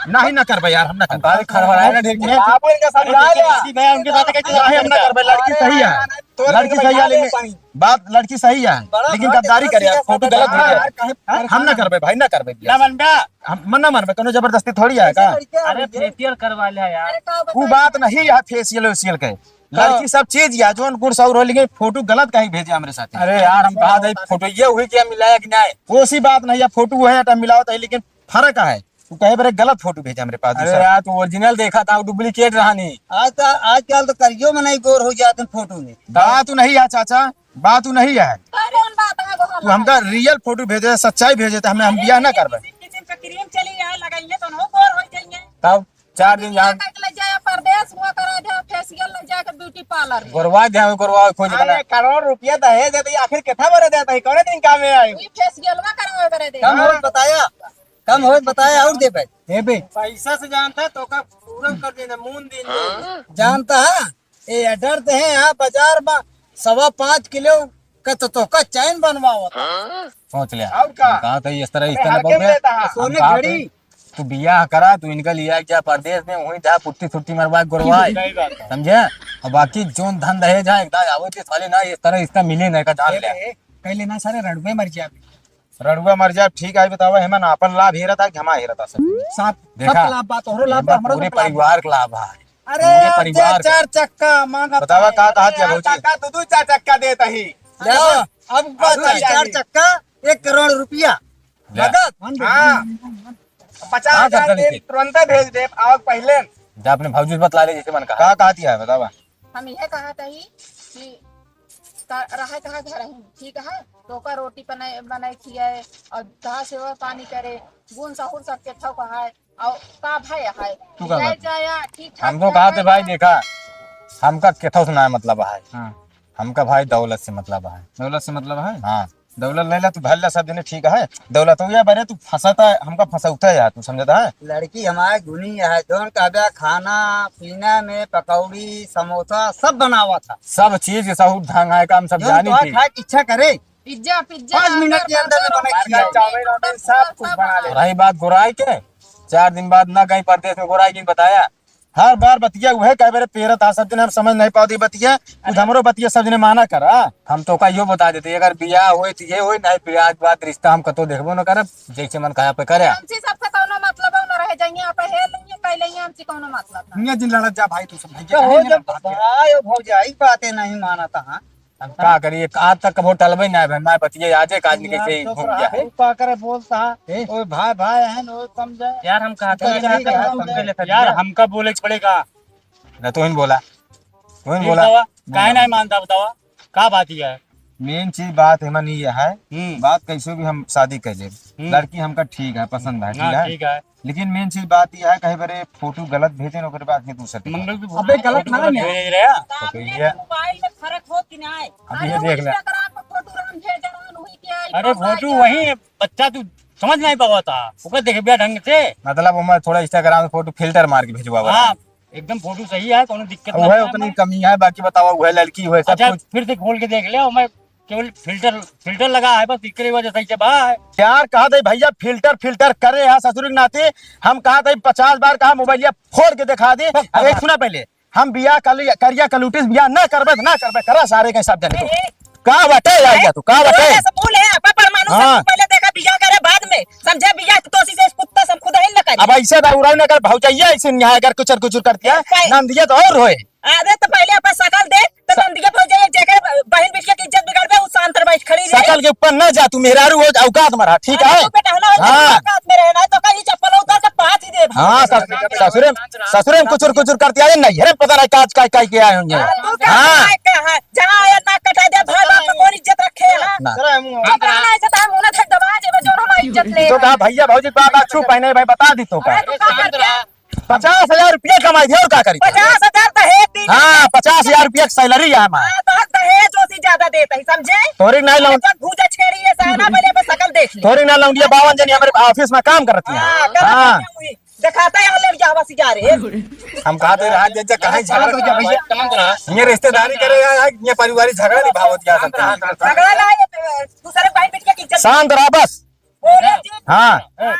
नहीं ना करबे यार, हम ना करबे। बात खड़बड़ाए ना ढेर के। बाबू इनके साथ बियाह ले। सीधा उनके साथ कैसे नहीं, हम ना करबे, लड़की सही है। अरे, लड़की सही है, लेकिन बात लड़की सही है, बड़ा लेकिन बात गद्दारी है, करे यार, सीधा फोटो साधा गलत बात भेजे। यार, काहे हम ना करबे भाई, ना करबे ना बियाह। मन बा। हम मन ना मानबे, कोनो जबरदस्ती थोड़ी है का? अरे facial करवा ले यार। अरे का वो बताई? बात नहीं है facial वेशियल के। का? लड़की सब चीज या जोन गुण सौर हो, लेकिन फोटो गलत काहे भेजे हमरे साथे? अरे यार, हम कहा दे, फोटो ये हुई क्या मिलाया कि नहीं? वो सी बात नहीं है, फोटो है, अटा मिलावत है, लेकिन फर्क है। तू कहे बरे गलत फोटो भेजे हमरे पास अरे दूसरा। यार, तू original देखा था, duplicate रहा नहीं। आज तो, आजकल तो करियो में नहीं गोर हो जाते फोटो में। बात तो नहीं है चाचा, बात तो नहीं है। कौन बात है वो तू हमका real फोटो भेजे, सच्चाई भेजे, तो हमें हम अरे बियाह ना नहीं, करबे। किसी, किसी पे cream चली है, लगाइए तो ना गोर हो जाइए। तब चार दिन यहाँ करके ले जाए परदेश, हुआ करा दे facial ले जाके beauty parlour में। गोरवा दे, हमें गोरवा खोज अरे, बना। करोड़ रुपया दहेज देते, आखिर कितना बड़े देते हैं, कौन दिन काम में आई? वही facial में करावे करे दे। कम होत बताया, कम होत बताया और दे भाई। दे बे। पैसा से जानता तो का पूरा कर देना, मून दिन में। जानता है, ये डर दे है, यहाँ बाजार में सवा पाँच किलो का तो, तो का चैन बनवावत है। सोच लिया। और का? हम कहा था, इस तरह, इस अरे, तरह हल्के बोल में रहे। लेता है। हम सोने कहा घड़ी। था, तू बियाह करा, तू इनका लिया क्या परदेश में, वहीं जा पुट्टी सुट्टी मरवा के गोरवा। सही बात है। समझे? और बाकी जोन धन दहेज है, एकदम आवो के साले ना, इस तरह इसका मिले ना, का जान ए, ले। ए, कह लेना सारे रड़ुए मर जाए। रड़ुआ मर जाए, ठीक है, बतावा, हेमन आपन लाभ हेरत है कि हमार हेरत है सब? साथ, देखा? सबका लाभ बा, तोहरो लाभ बा, हेमन हमरो पूरे सबका लाभ बा। परिवार का लाभ है। अरे पूरे यार, परिवार का। चार चक्का मांगा बतावा, था। का कहा अरे था यार, भौजी? काका, दू दू चार चक्का देत ही। ले, अब अब बस अब चार चार चक्का, एक करोड़ रुपया। ले। नगद? हाँ। पचास हजार दे, तुरंते भेज दे, आवक पहले। जा अपने भौजी से बतला ले, जैसे मन कहा। का कहत ही, बतावा। हम यह कहत ही कि त-, रहे कहाँ घर ही, ठीक है, तो ओकर रोटी बनाए, बनाए खियाए और कहाँ सेवा पानी करे, गुण सहूर सबके ठोक है, और का भय है? तू का ले बात? जाया, ठीक ठाक हम तो कहत ही भाई, देखा, हमका केथौ से ना मतलब है। हाँ। हमका भाई दौलत से मतलब है। दौलत से मतलब है? हाँ। दौलत ले ला तू, भर ला सब जने, ठीक है। दौलत हो गया, बरे तू फंसता है, हमका फंसौता है यार, तू समझता है? लड़की हमारे गुनी है, जौन कहबे खाना पीना में पकौड़ी समोसा सब बनावा था। सब चीज के सहूर ढंग है, काम सब जौन जानी तो थी। खाए की इच्छा करे, पिज्जा, पिज्जा, पाँच मिनट के अंदर में बना के खिलाओ। चाउमीन, वाउमीन सब कुछ बना ले। रही बात गोराई के, चार दिन बाद ना कहीं परदेश में गोराई की बताया, हर बार बतिया उहे कहे बेरे पेरत आ, सब दिन हम समझ नहीं पावत ई बतिया। खुद हमरो बतिया सब जने माना करा। हम तो का यो बता देते, अगर बियाह होई तो ये होई, नहीं बियाह के बाद रिश्ता हम कतो देखबो न करब, जैसे मन कहा पे करे। हमसे सबसे कौनो मतलब न रहे, जाइए आप हे लेंगे, कह लेंगे, हमसे कौनो मतलब ना। दुनिया दिन लड़त जा भाई, तू सब भाई तो हो जब भाई और भौजाई बातें नहीं मानता, हाँ। हम का करी, एक आज तक कबो टलबे ना भाई, मैं बतिया आजे काज निकल से घूम गया है। तू का करे बोलता है? ए? ओए भाई, भाई है, ओए समझे। यार, हम कहा तो था, यार, यार, हमका बोले के पड़ेगा। ना तू ही बोला, तू ही फिर बोला। बतावा, काहे नहीं मानता, बतावा, का बात ही है? मेन चीज बात है मन ये है, हम्म। बात कैसे भी हम शादी कर ले, हम्म। लड़की हमका ठीक है, पसंद है, हाँ, ठीक है? ठीक है। लेकिन मेन चीज बात यह है, कहे बरे फोटो गलत भेजे न, ओकरे बाद के दूसर के मंगल की अबे, गलत फोटो ना गलत है। भेज रहे हैं। तो सामने भैया मोबाइल में फर्क हो कि ना है? अब अरे ये वो देख ले। Instagram पे फोटो राम भेज रहा हूँ, वही क्या है, अरे कौन फोटो आ गया? वही है, बच्चा तू समझ नहीं पावा था, ओकर देखबे ढंग से। मतलब ओमा थोड़ा Instagram में फोटो फिल्टर मार के भेजवा बा। हाँ, एकदम फोटो सही है, कोनो दिक्कत ना है। उतनी कमी है, बाकी बतावा, उहे लड़की, उहे सब अच्छा, कुछ। फिर से खोल के देख ले, ओमा केवल फिल्टर, फिल्टर लगा है बस, एकरे वजह से ऐसे बा है। यार, कहा दे भैया, फिल्टर, फिल्टर करे यार, ससुर के नाते हम कहा दे, पचास बार कहा, मोबाइलिया फोड़ के दिखा दे। अब एक सुना पहले, हम बियाह कल-, करिया कलूटिस बियाह ना करबे, ना करबे, करा सारे के सब जने को। का बटे, आ गया तू, का बटे? ऐसे बोले, आपा परमाणु से हाँ। पहले देखा बियाह करे बाद में, समझे? बियाह तो दोषी से कुत्ता सब खुद ही न करे। अब ऐसे ना उड़ाई ना कर, भौजाइया ऐसे नहीं है, अगर कुचर कुचर करती है, ए, ए। नंदिया तो और होए। अरे तो पहले अपन शकल दे, तो स- नंदिया भौजाई जेकर बहन बिटिया की इज्जत बिगाड़बे, उ शांत रह बैठ खड़ी रहे। शकल के ऊपर ना जा, तू मेहरारू हो, औकात में रहा, ठीक अरे है? तू बेटा हो ना, हाँ। औकात में रहना है, तो कहीं चप्पल उतार के पाथ ही दे। हाँ, सस-, ससुरे, ससुरे में कुचुर कुचुर करती आई नहीं, अरे पता नहीं काज काई काई के आए होंगे। अरे तू क्या हाँ। है, क्या है? जहाँ आया नाक कटा दे, भाई बाप का कौन इज्जत रखे है? ना। चुप रहना है, इज्जत है, मुंह ना धर दबा जेबे, जो हमारी इज्जत ले। तो कहा भैया भौजी बात अच्छू पहने भाई बता दी तो का? अरे तू का करते? पचास हजार रुपया कमाई थी और का करी? पचास हजार दहेज दी। हाँ, पचास हजार रुपया की salary है हमार। हाँ, तो दहेज ओसी ज्यादा देता ही, समझे? तोरी ना लौंड- जब भूजा छेड़ी है, सहना पहले अपन शकल देख ले। तोरी ना लौंडिया बावन जनी हमारे office में काम करती हैं। हाँ, गलत हाँ। है, वही। दिखाता है, यहाँ लड़कियाँ हवा से जा रहे हैं। हम कहा तो रहा, जैसे कहाँ झगड़ा हो गया भैया? ये रिश्तेदारी करे या, या ये पारिवारिक झगड़ा नहीं भावत क्या सब? झगड़ा ना है, दूसरे भाई बेटी की इज्जत। शांत रहा बस। बोले जी। हाँ। हाँ।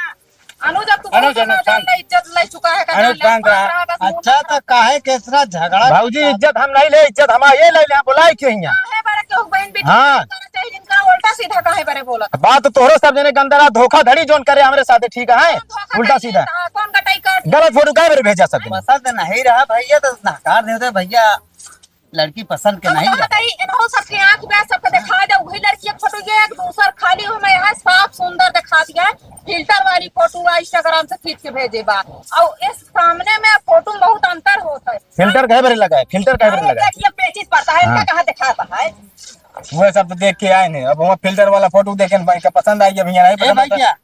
अनुज, अब तू अनुज, बहुत अनुज, ज्यादा शांत। इज्जत ले चुका है, अनुज, शांत रहा। बस मुंह अच्छा, तो काहे के इतना झगड़ा? भौजी, इज्जत हम नहीं ले, इज्जत हम ये ले ले, हम बुलाई क्यों हियाँ? काहे बड़े केहू बहन बेटी हाँ। करना चाहिए, जिनका उल्टा सीधा काहे बड़े बोलत? बात तो तोहरो सब जने के अंदर आ, धोखाधड़ी जोन करे हमरे साथे, ठीक है? धोखाधड़ी उल्टा सीधा। कहा, कौन कटाई कर? गलत फोटो काहे मेरे भेजा सब जने? पसंद नहीं रहा भैया, तो नकार दे दे भैया। लड़की पसंद के हम नहीं कहा रहा। था, इन्हों सबके आँख में सबके दिखा दे, वही लड़की के फोटो ये एक दूसर खाली हुई में है, साफ सुंदर दिखा दिया है। Filter वाली फोटो आ, Instagram से खींच के भेजे बा, और इस सामने में फोटो में बहुत अंतर होता है। Filter काहे बरे लगा है? Filter काहे बरे अरे लगा है? देखिए, पेचिस पड़ता है, इनका हाँ। कहाँ दिखाता है? वो सब तो देख के आए हैं, अब वो filter वाला फोटो देखे न भाई का पसंद आई, अब यहाँ नहीं ए पसंद भाई आता। क्या?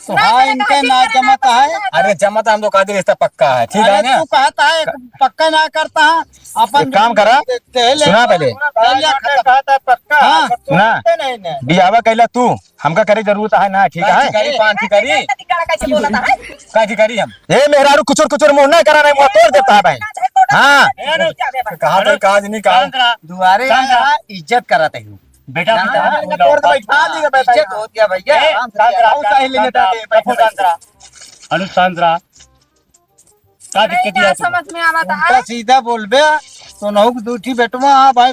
तो नहीं, हाँ, मैंने इनके कहा, ना ठीक है, जमता है। अरे जमता हम तो कहते रिश्ता पक्का है, ठीक है अरे ना? तू कहता है, पक्का ना करता है, अपन एक काम करा, दे-, दे ले। सुना पहले। पहले कहता है पक्का, हाँ। अगर तू सुना। कहते नहीं ना। बियाहवा कैला तू, हमका करे जरूरत है ना, ठीक है? पाँच करी, पाँच करी। कैसे बोलता है? का की करी हम? ए मेहरारू कुचुर कुचुर मुंह ना करा, नहीं मुंह तोड़ देता है भाई। हाँ। कहा तो काज नहीं कहा। दुआरे शांत रहा। आया, इज्जत करत है। बेटा, ना, बेटा, ना, ना, ना, तोड़ के बैठा दी, बैठा इज्जत हो गया भैया। ए, आराम से शांत रहा, बहुत सारे लेने शांत रहा, जाते हैं, पप्पू शांत रहा। अनुज शांत रहा। का अरे, दिक्कत ना है आपको? समझ में आवत है। उल्टा सीधा बोलबे, तो नहुक दूठी बेटवा, हाँ भाई,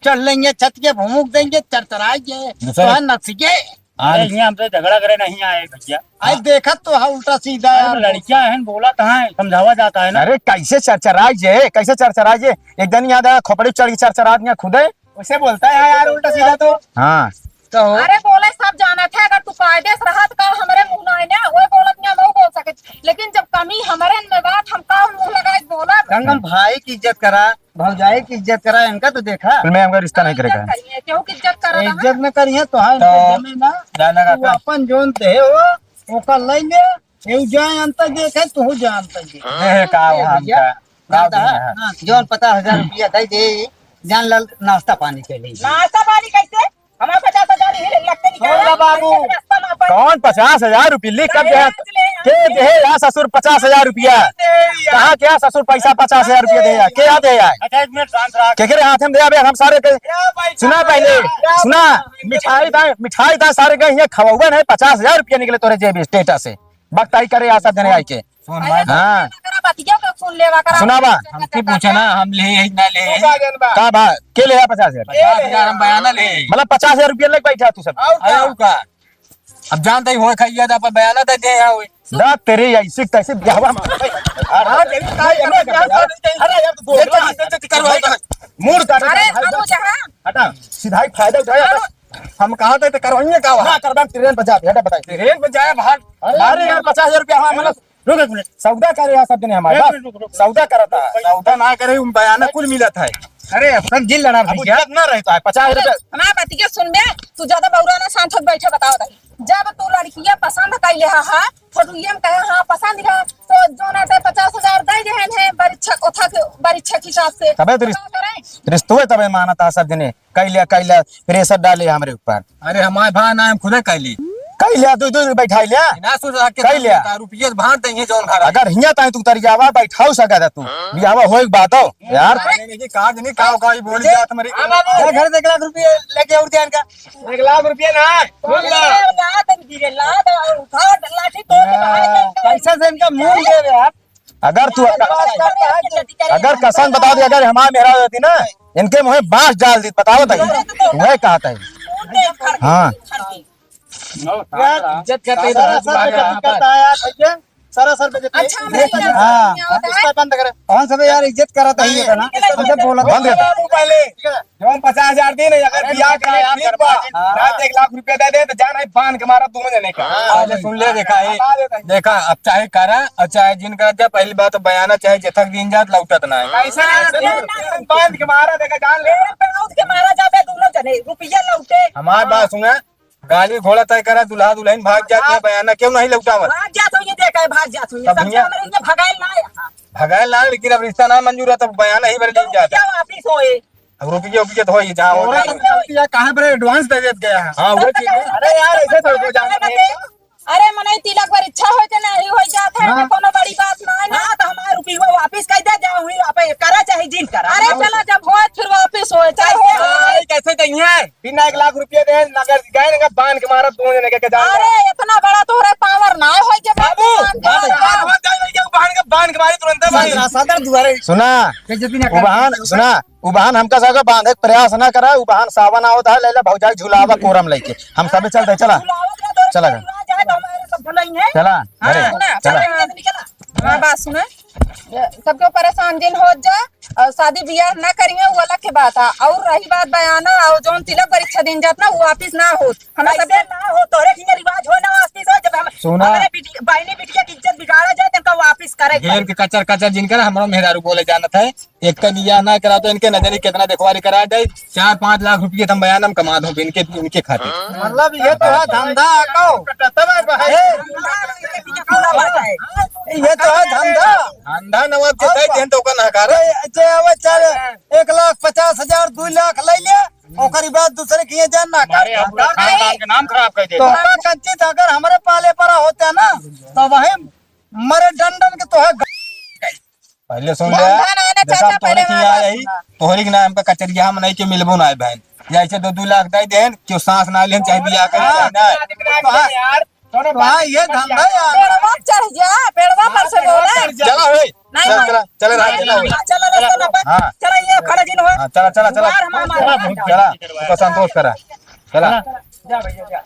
चढ़ लेंगे छत के, भुमुक देंगे, चरचराएंगे, दूसरे तो नस के। अरे, आज ये हमसे झगड़ा करे नहीं आए भैया। आज देखत तो हा उल्टा सीधा अरे, यार। लड़कियां हैं, बोला कहाँ है, समझावा जाता है ना। अरे, कैसे चरचराई जे, कैसे चरचराई जे? एक दिन याद आया, खोपड़ी चढ़ के चरचरात यहाँ खुदे। उसे बोलता है यार उल्टा सीधा तो। हाँ। कहो। अरे, बोले सब जानत है, अगर तू कायदे से रहत का हमरे मुँह ना आए ना, वो बोलत ना, वो बोल सके। लेकिन जब कमी हमरे में बात, हम का मुँह लगाए बोला? संगम भाई की इज्जत करा, भौजाई की इज्जत करा, इनका तो देखा। मैं हमका रिश्ता नहीं करेगा। इज्जत करिए, केहू की इज्जत करा इज्जत ना। न करिए तो हाँ, तो इनके जमीन ना, जाना का तू का? अपन जोन दे हो, ओका ले ले, एहू जाए अंतर देखे, तू जाए अंतर देखे। ए, का ए, हो भैया, हमका? का दादा, दे है? हाँ, जौन पचास हजार रुपया दे दे, जान लाल नाश्ता पानी के लिए। नाश्ता पानी कैसे? हमारे पचास हजार ही लगते निकाल। छोड़ दे बाबू। नाश्ता ना पानी। कौन पचास हजार रुपया ले कब दे? ले, ले, के दे यार ससुर पचास हजार रुपया? दे यार। कहाँ क्या ससुर पैसा पचास हजार रुपया दे यार? के यार दे यार? अच्छा, एक मिनट शांत रहा। के के रे हाथ में दे अबे हम सारे के। क्या भाई सुना साहब? पहले, क्या सुना। भाई साहब? मिठाई दा, मिठाई दा सारे के यहाँ खवाउबन है, पचास हजार रुपया निकले तोरे जेब से, टेटा से। बकताई करे आ सब जने आई के। सुन भाई। हाँ। करा बतिया के सुन लेवा करा। सुनावा। हमके पूछा ना, हम ले ही ना ले। तू का जानबा? का बा? के ले आ पचास हजार? पचास हजार हम बयाना ले। मतलब पचास हजार रुपया लग बैठा तू सब। और अरे का? और का? अब जानते ही होए खाइया था, पर बयाना दे दे यहाँ होए। ना तेरे ऐसी तैसी ब्याहवा में। अरे, अरे, अरे, अरे, अरे, अरे, अरे, अरे, अरे, अरे, अरे, अरे, अरे, अरे, अरे, अरे, अरे, मूड का अरे, भाई, अरे, जहाँ हटा, सीधा ही फायदा उठाया। अरे, हम कहा थे तो करवाइए का वहाँ? ना, करवा, ट्रेन पर जाते, हटा, बताइए। ट्रेन पर जाए, भाग। अरे, अरे यार, पचास हजार रुपया हमारा, मतलब, रुक एक मिनट, सौदा करे यार, सब जने हमारे एक पास। मिनट, रुक, रुक। सौदा करता है। सौदा ना करे, उन बयाना कुल मिलत है। अरे, अपन जिन लड़ा अब भैया। इज्जत ना रहता है, पचास हजार रुपया। हमारा बतिया सुन बे, तू ज्यादा बौरा ना, शांत होके बैठे, बताओ ताई। जब तू लड़किया पसंद कैले हा, हा, फोटो ये में कहे, हाँ, पसंद है, तो जो ना ते पचास हजार दे देहन है, बरीक्षा, ओथा के, बरीक्षा के हिसाब से। तबे तो रिस-, का करें? रिश्तवे तबे मानता सब जने। कैले, कैले, pressure डाले हमरे ऊपर। अरे हमारे भाई ना, हम खुदे कैली। कैले, दू, दू बैठा ले। ना सोच रहा कि कैले। रुपये भांट देंगे जौन घर। अगर हियां ताई तू उतर जावा, बैठाऊ सका था तू। बियाहवा होए के बाद हो, यार। अरे नहीं, काज नहीं, काव, काव, बोली जात मरी। हाँ, बाबू। जा घर से एक लाख रुपये लेके और ध्यान का। एक लाख रुपये ना, सुन ला। ला, ला, ला, ला, उठा, लाठी तोड़ के बाहर फेंक दे। पैसा से इनका मुंह दे दे यार। अगर तू, अगर कसम बता दे, अगर हमार मेहरारू होती ना, इनके मुँहे बांस डाल दी, बताओ ताई, वह कहा ताई। हाँ। यार, इज्जत करते ही तो सारा सर बेइज्जती करता है यार, भैया। सारा सर बेइज्जती। अच्छा, हमरे इज्जत हाँ। करते हैं, होता है। इसका बंद करे। कौन सा बे यार, इज्जत करत है ये ना? इज्जत बोलत बंद कर। पहले। जौन पचास हजार दिन है, अगर अरे बियाह के लिए यार, ठीक बा, हाँ। रात एक लाख रुपया दे दे, तो जान है बांध के मारा दोनों जने का। हाँ, पहले सुन ले, देखा है, बता देता है। देखा, अब चाहे करा और चाहे जिन करा, जब पहली बात तो बयाना चाहे जथक दिन जात लौटत ना है। कैसे ना, कैसे ना, बांध के मारा, देखा, जान ले। बांध के मारा जाबे दोनों जने, रुपया लौटे। हमार बात सुना, गाड़ी घोड़ा तय करा, दुल्हा दुल्हन भाग जात है, हाँ। बयाना क्यों नहीं लौटावत? भाग जात हो, ये देखा है, भाग जात हो, ये तब सब भैया, जान रहे हैं, भगाए ना है। भगाए ना, लेकिन अब रिश्ता ना मंजूर है, तब बयाना ही भर तो जाता। क्या वापिस होए? अब रुपये उपिये तो होई, जहाँ हो तोरा जाए। तो गलती है, कहाँ पर advance दे देत गया है? हाँ, वो चीज है। अरे यार, ऐसे तो हो जाता है। अरे मनई तिलक पर इच्छा होय के नाही होय जात है, हाँ। कोनो बड़ी बात ना है ना, तो हमारा रुपया वापिस कर दे, जाओ हुई आप करा चाहे जिन करा। अरे चला, जब होय फिर वापिस होय, चाहे कैसे हो। भाई, कैसे चाहिए? बिना एक लाख रुपये दे, नगर गए ना, बांध के मारा, दोनों जने के जान। अरे इतना बड़ा तोहरे power ना होय के बांध के बांध के मारा। बांध के, बांध के मारी तुरंत भाई। सदर दुआरे। सुना, उबहान, सुना, उबहान हमका सगा बांधे के प्रयास ना करा, उबहान सावन आवत है, ले ले भौजाई झुलावा कोरम लेके। हम सबे चलते, चला। चला घर। चला, घरे, हाँ, चला। हमार बात सुना, सबके परेशान जिन होत जा, और शादी बियाह ना करिए, वो अलग के बात है। और रही बात बयाना, और जौन तिलक परीक्षा दिन जात ना, वो वापिस ना होत। हमें कैसे सबे ना हो, तोरे की रिवाज हो ना, वापिस हो, जब हम सुना। हमारे बिटी-, बहनी बिटिया की इज्जत बिगाड़ा जाए, तो इनका वापिस करे के घेर पड़े। के कचर कचर जिनकर हमरो मेहरारू बोले जानत है, एक का बियाह ना करा तो इनके नजरी कितना देखवारी करा जाए, चार पाँच लाख रुपये तुम बयान हम कमा दो इनके, इनके खातिर। मतलब ये तो है धंधा को। ये तो है धंधा। धंधा नवाब के दे देन तो ओकर नकार। जे, जे आवे चल एक लाख पचास हजार, दो लाख ले ले, ओकरी बाद दूसरे के यहाँ जान ना कर। हमारे यहाँ पूरा खानदान के नाम खराब कर देता। तो का कंचित अगर हमरे पाले परा होता ना, तो वही मरे डंडन के तो है। पहले सुन ले, धंधा ना, ना, देखा, चाचा, तोहरे पहले की हमार आया बात ही, सुना। तोहरे की ना हमका कचरिया हम नहीं के मिलबो ना है बहन। या ऐसे दो दो लाख दे देन, क्यों सांस ना लेन, चाहे बियाह करे, चाहे ना। तो हाँ, तो हाँ, ये धंधा यार। पेड़वा चढ़ जा, पेड़वा पर से बोला। चला, ओए। नहीं, चल, नहीं। चला, चला, नहीं, चला, नहीं, ओए। चला, चला, चला, हाँ। चला, ये खड़ा जिन हो। हाँ, चला, चला, चला। बाहर हमारा, हमारा। चला, उसको संतोष करा। चला। जा भैया, जा।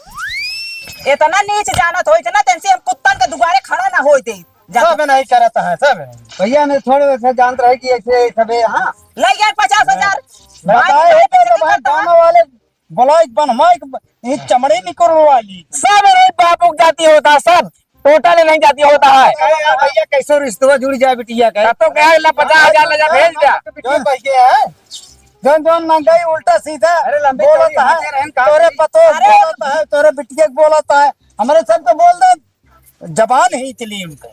इतना नीच जानत हो, इतना तेनसे हम कुत्तन के दुआरे खड़ा ना होई दे। जा। सब नहीं करत है, सब नहीं। भैया, मैं थोड़े से जानत रहे कि ऐसे सबे, हाँ। ले गए पचास हजार। बताए हो तो भाई, गाँव वाले बोलाइक बनवाइक, ये चमड़ी निकलवा ली। सब नहीं बापू के जाति होता है, सब। टोटल नहीं जाति होता है। अरे यार भैया, कैसो रिश्तवा जुड़ जाए बिटिया का। तब तो कहा ला पचास हजार ले जा, भेज जा। जो पैसे है, जौन जौन महंगाई उल्टा सीधा अरे लंबे बोलत चौड़ी है, होते रहन का तोरे भाई? पतो अरे बोलत है, तोरे बिटिया के बोलत है, हमरे सबके बोल दे, जबान ही इतनी उनके।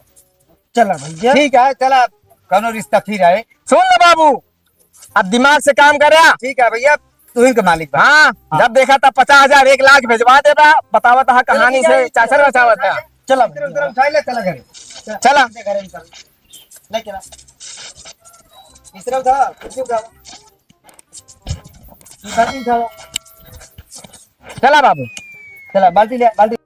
चला भैया। ठीक है, चला, कौनो रिश्ता फिर आए। सुन लो बाबू, अब दिमाग से काम करा। ठीक है भैया, तू ही के मालिक बा। हाँ, हाँ। जब देखा तब पचास हजार, एक लाख भेजवा देबा, बतावत है कहानी से, चाचर बचावत है। चला। उधर, उधर उठा ले, चला घरे। चला। घरे निकल। ले चला। तीसरा उठा, कुर्सी उठा। तीसरा उठा। चला बाबू। चला, बाल्टी ले, बाल्टी।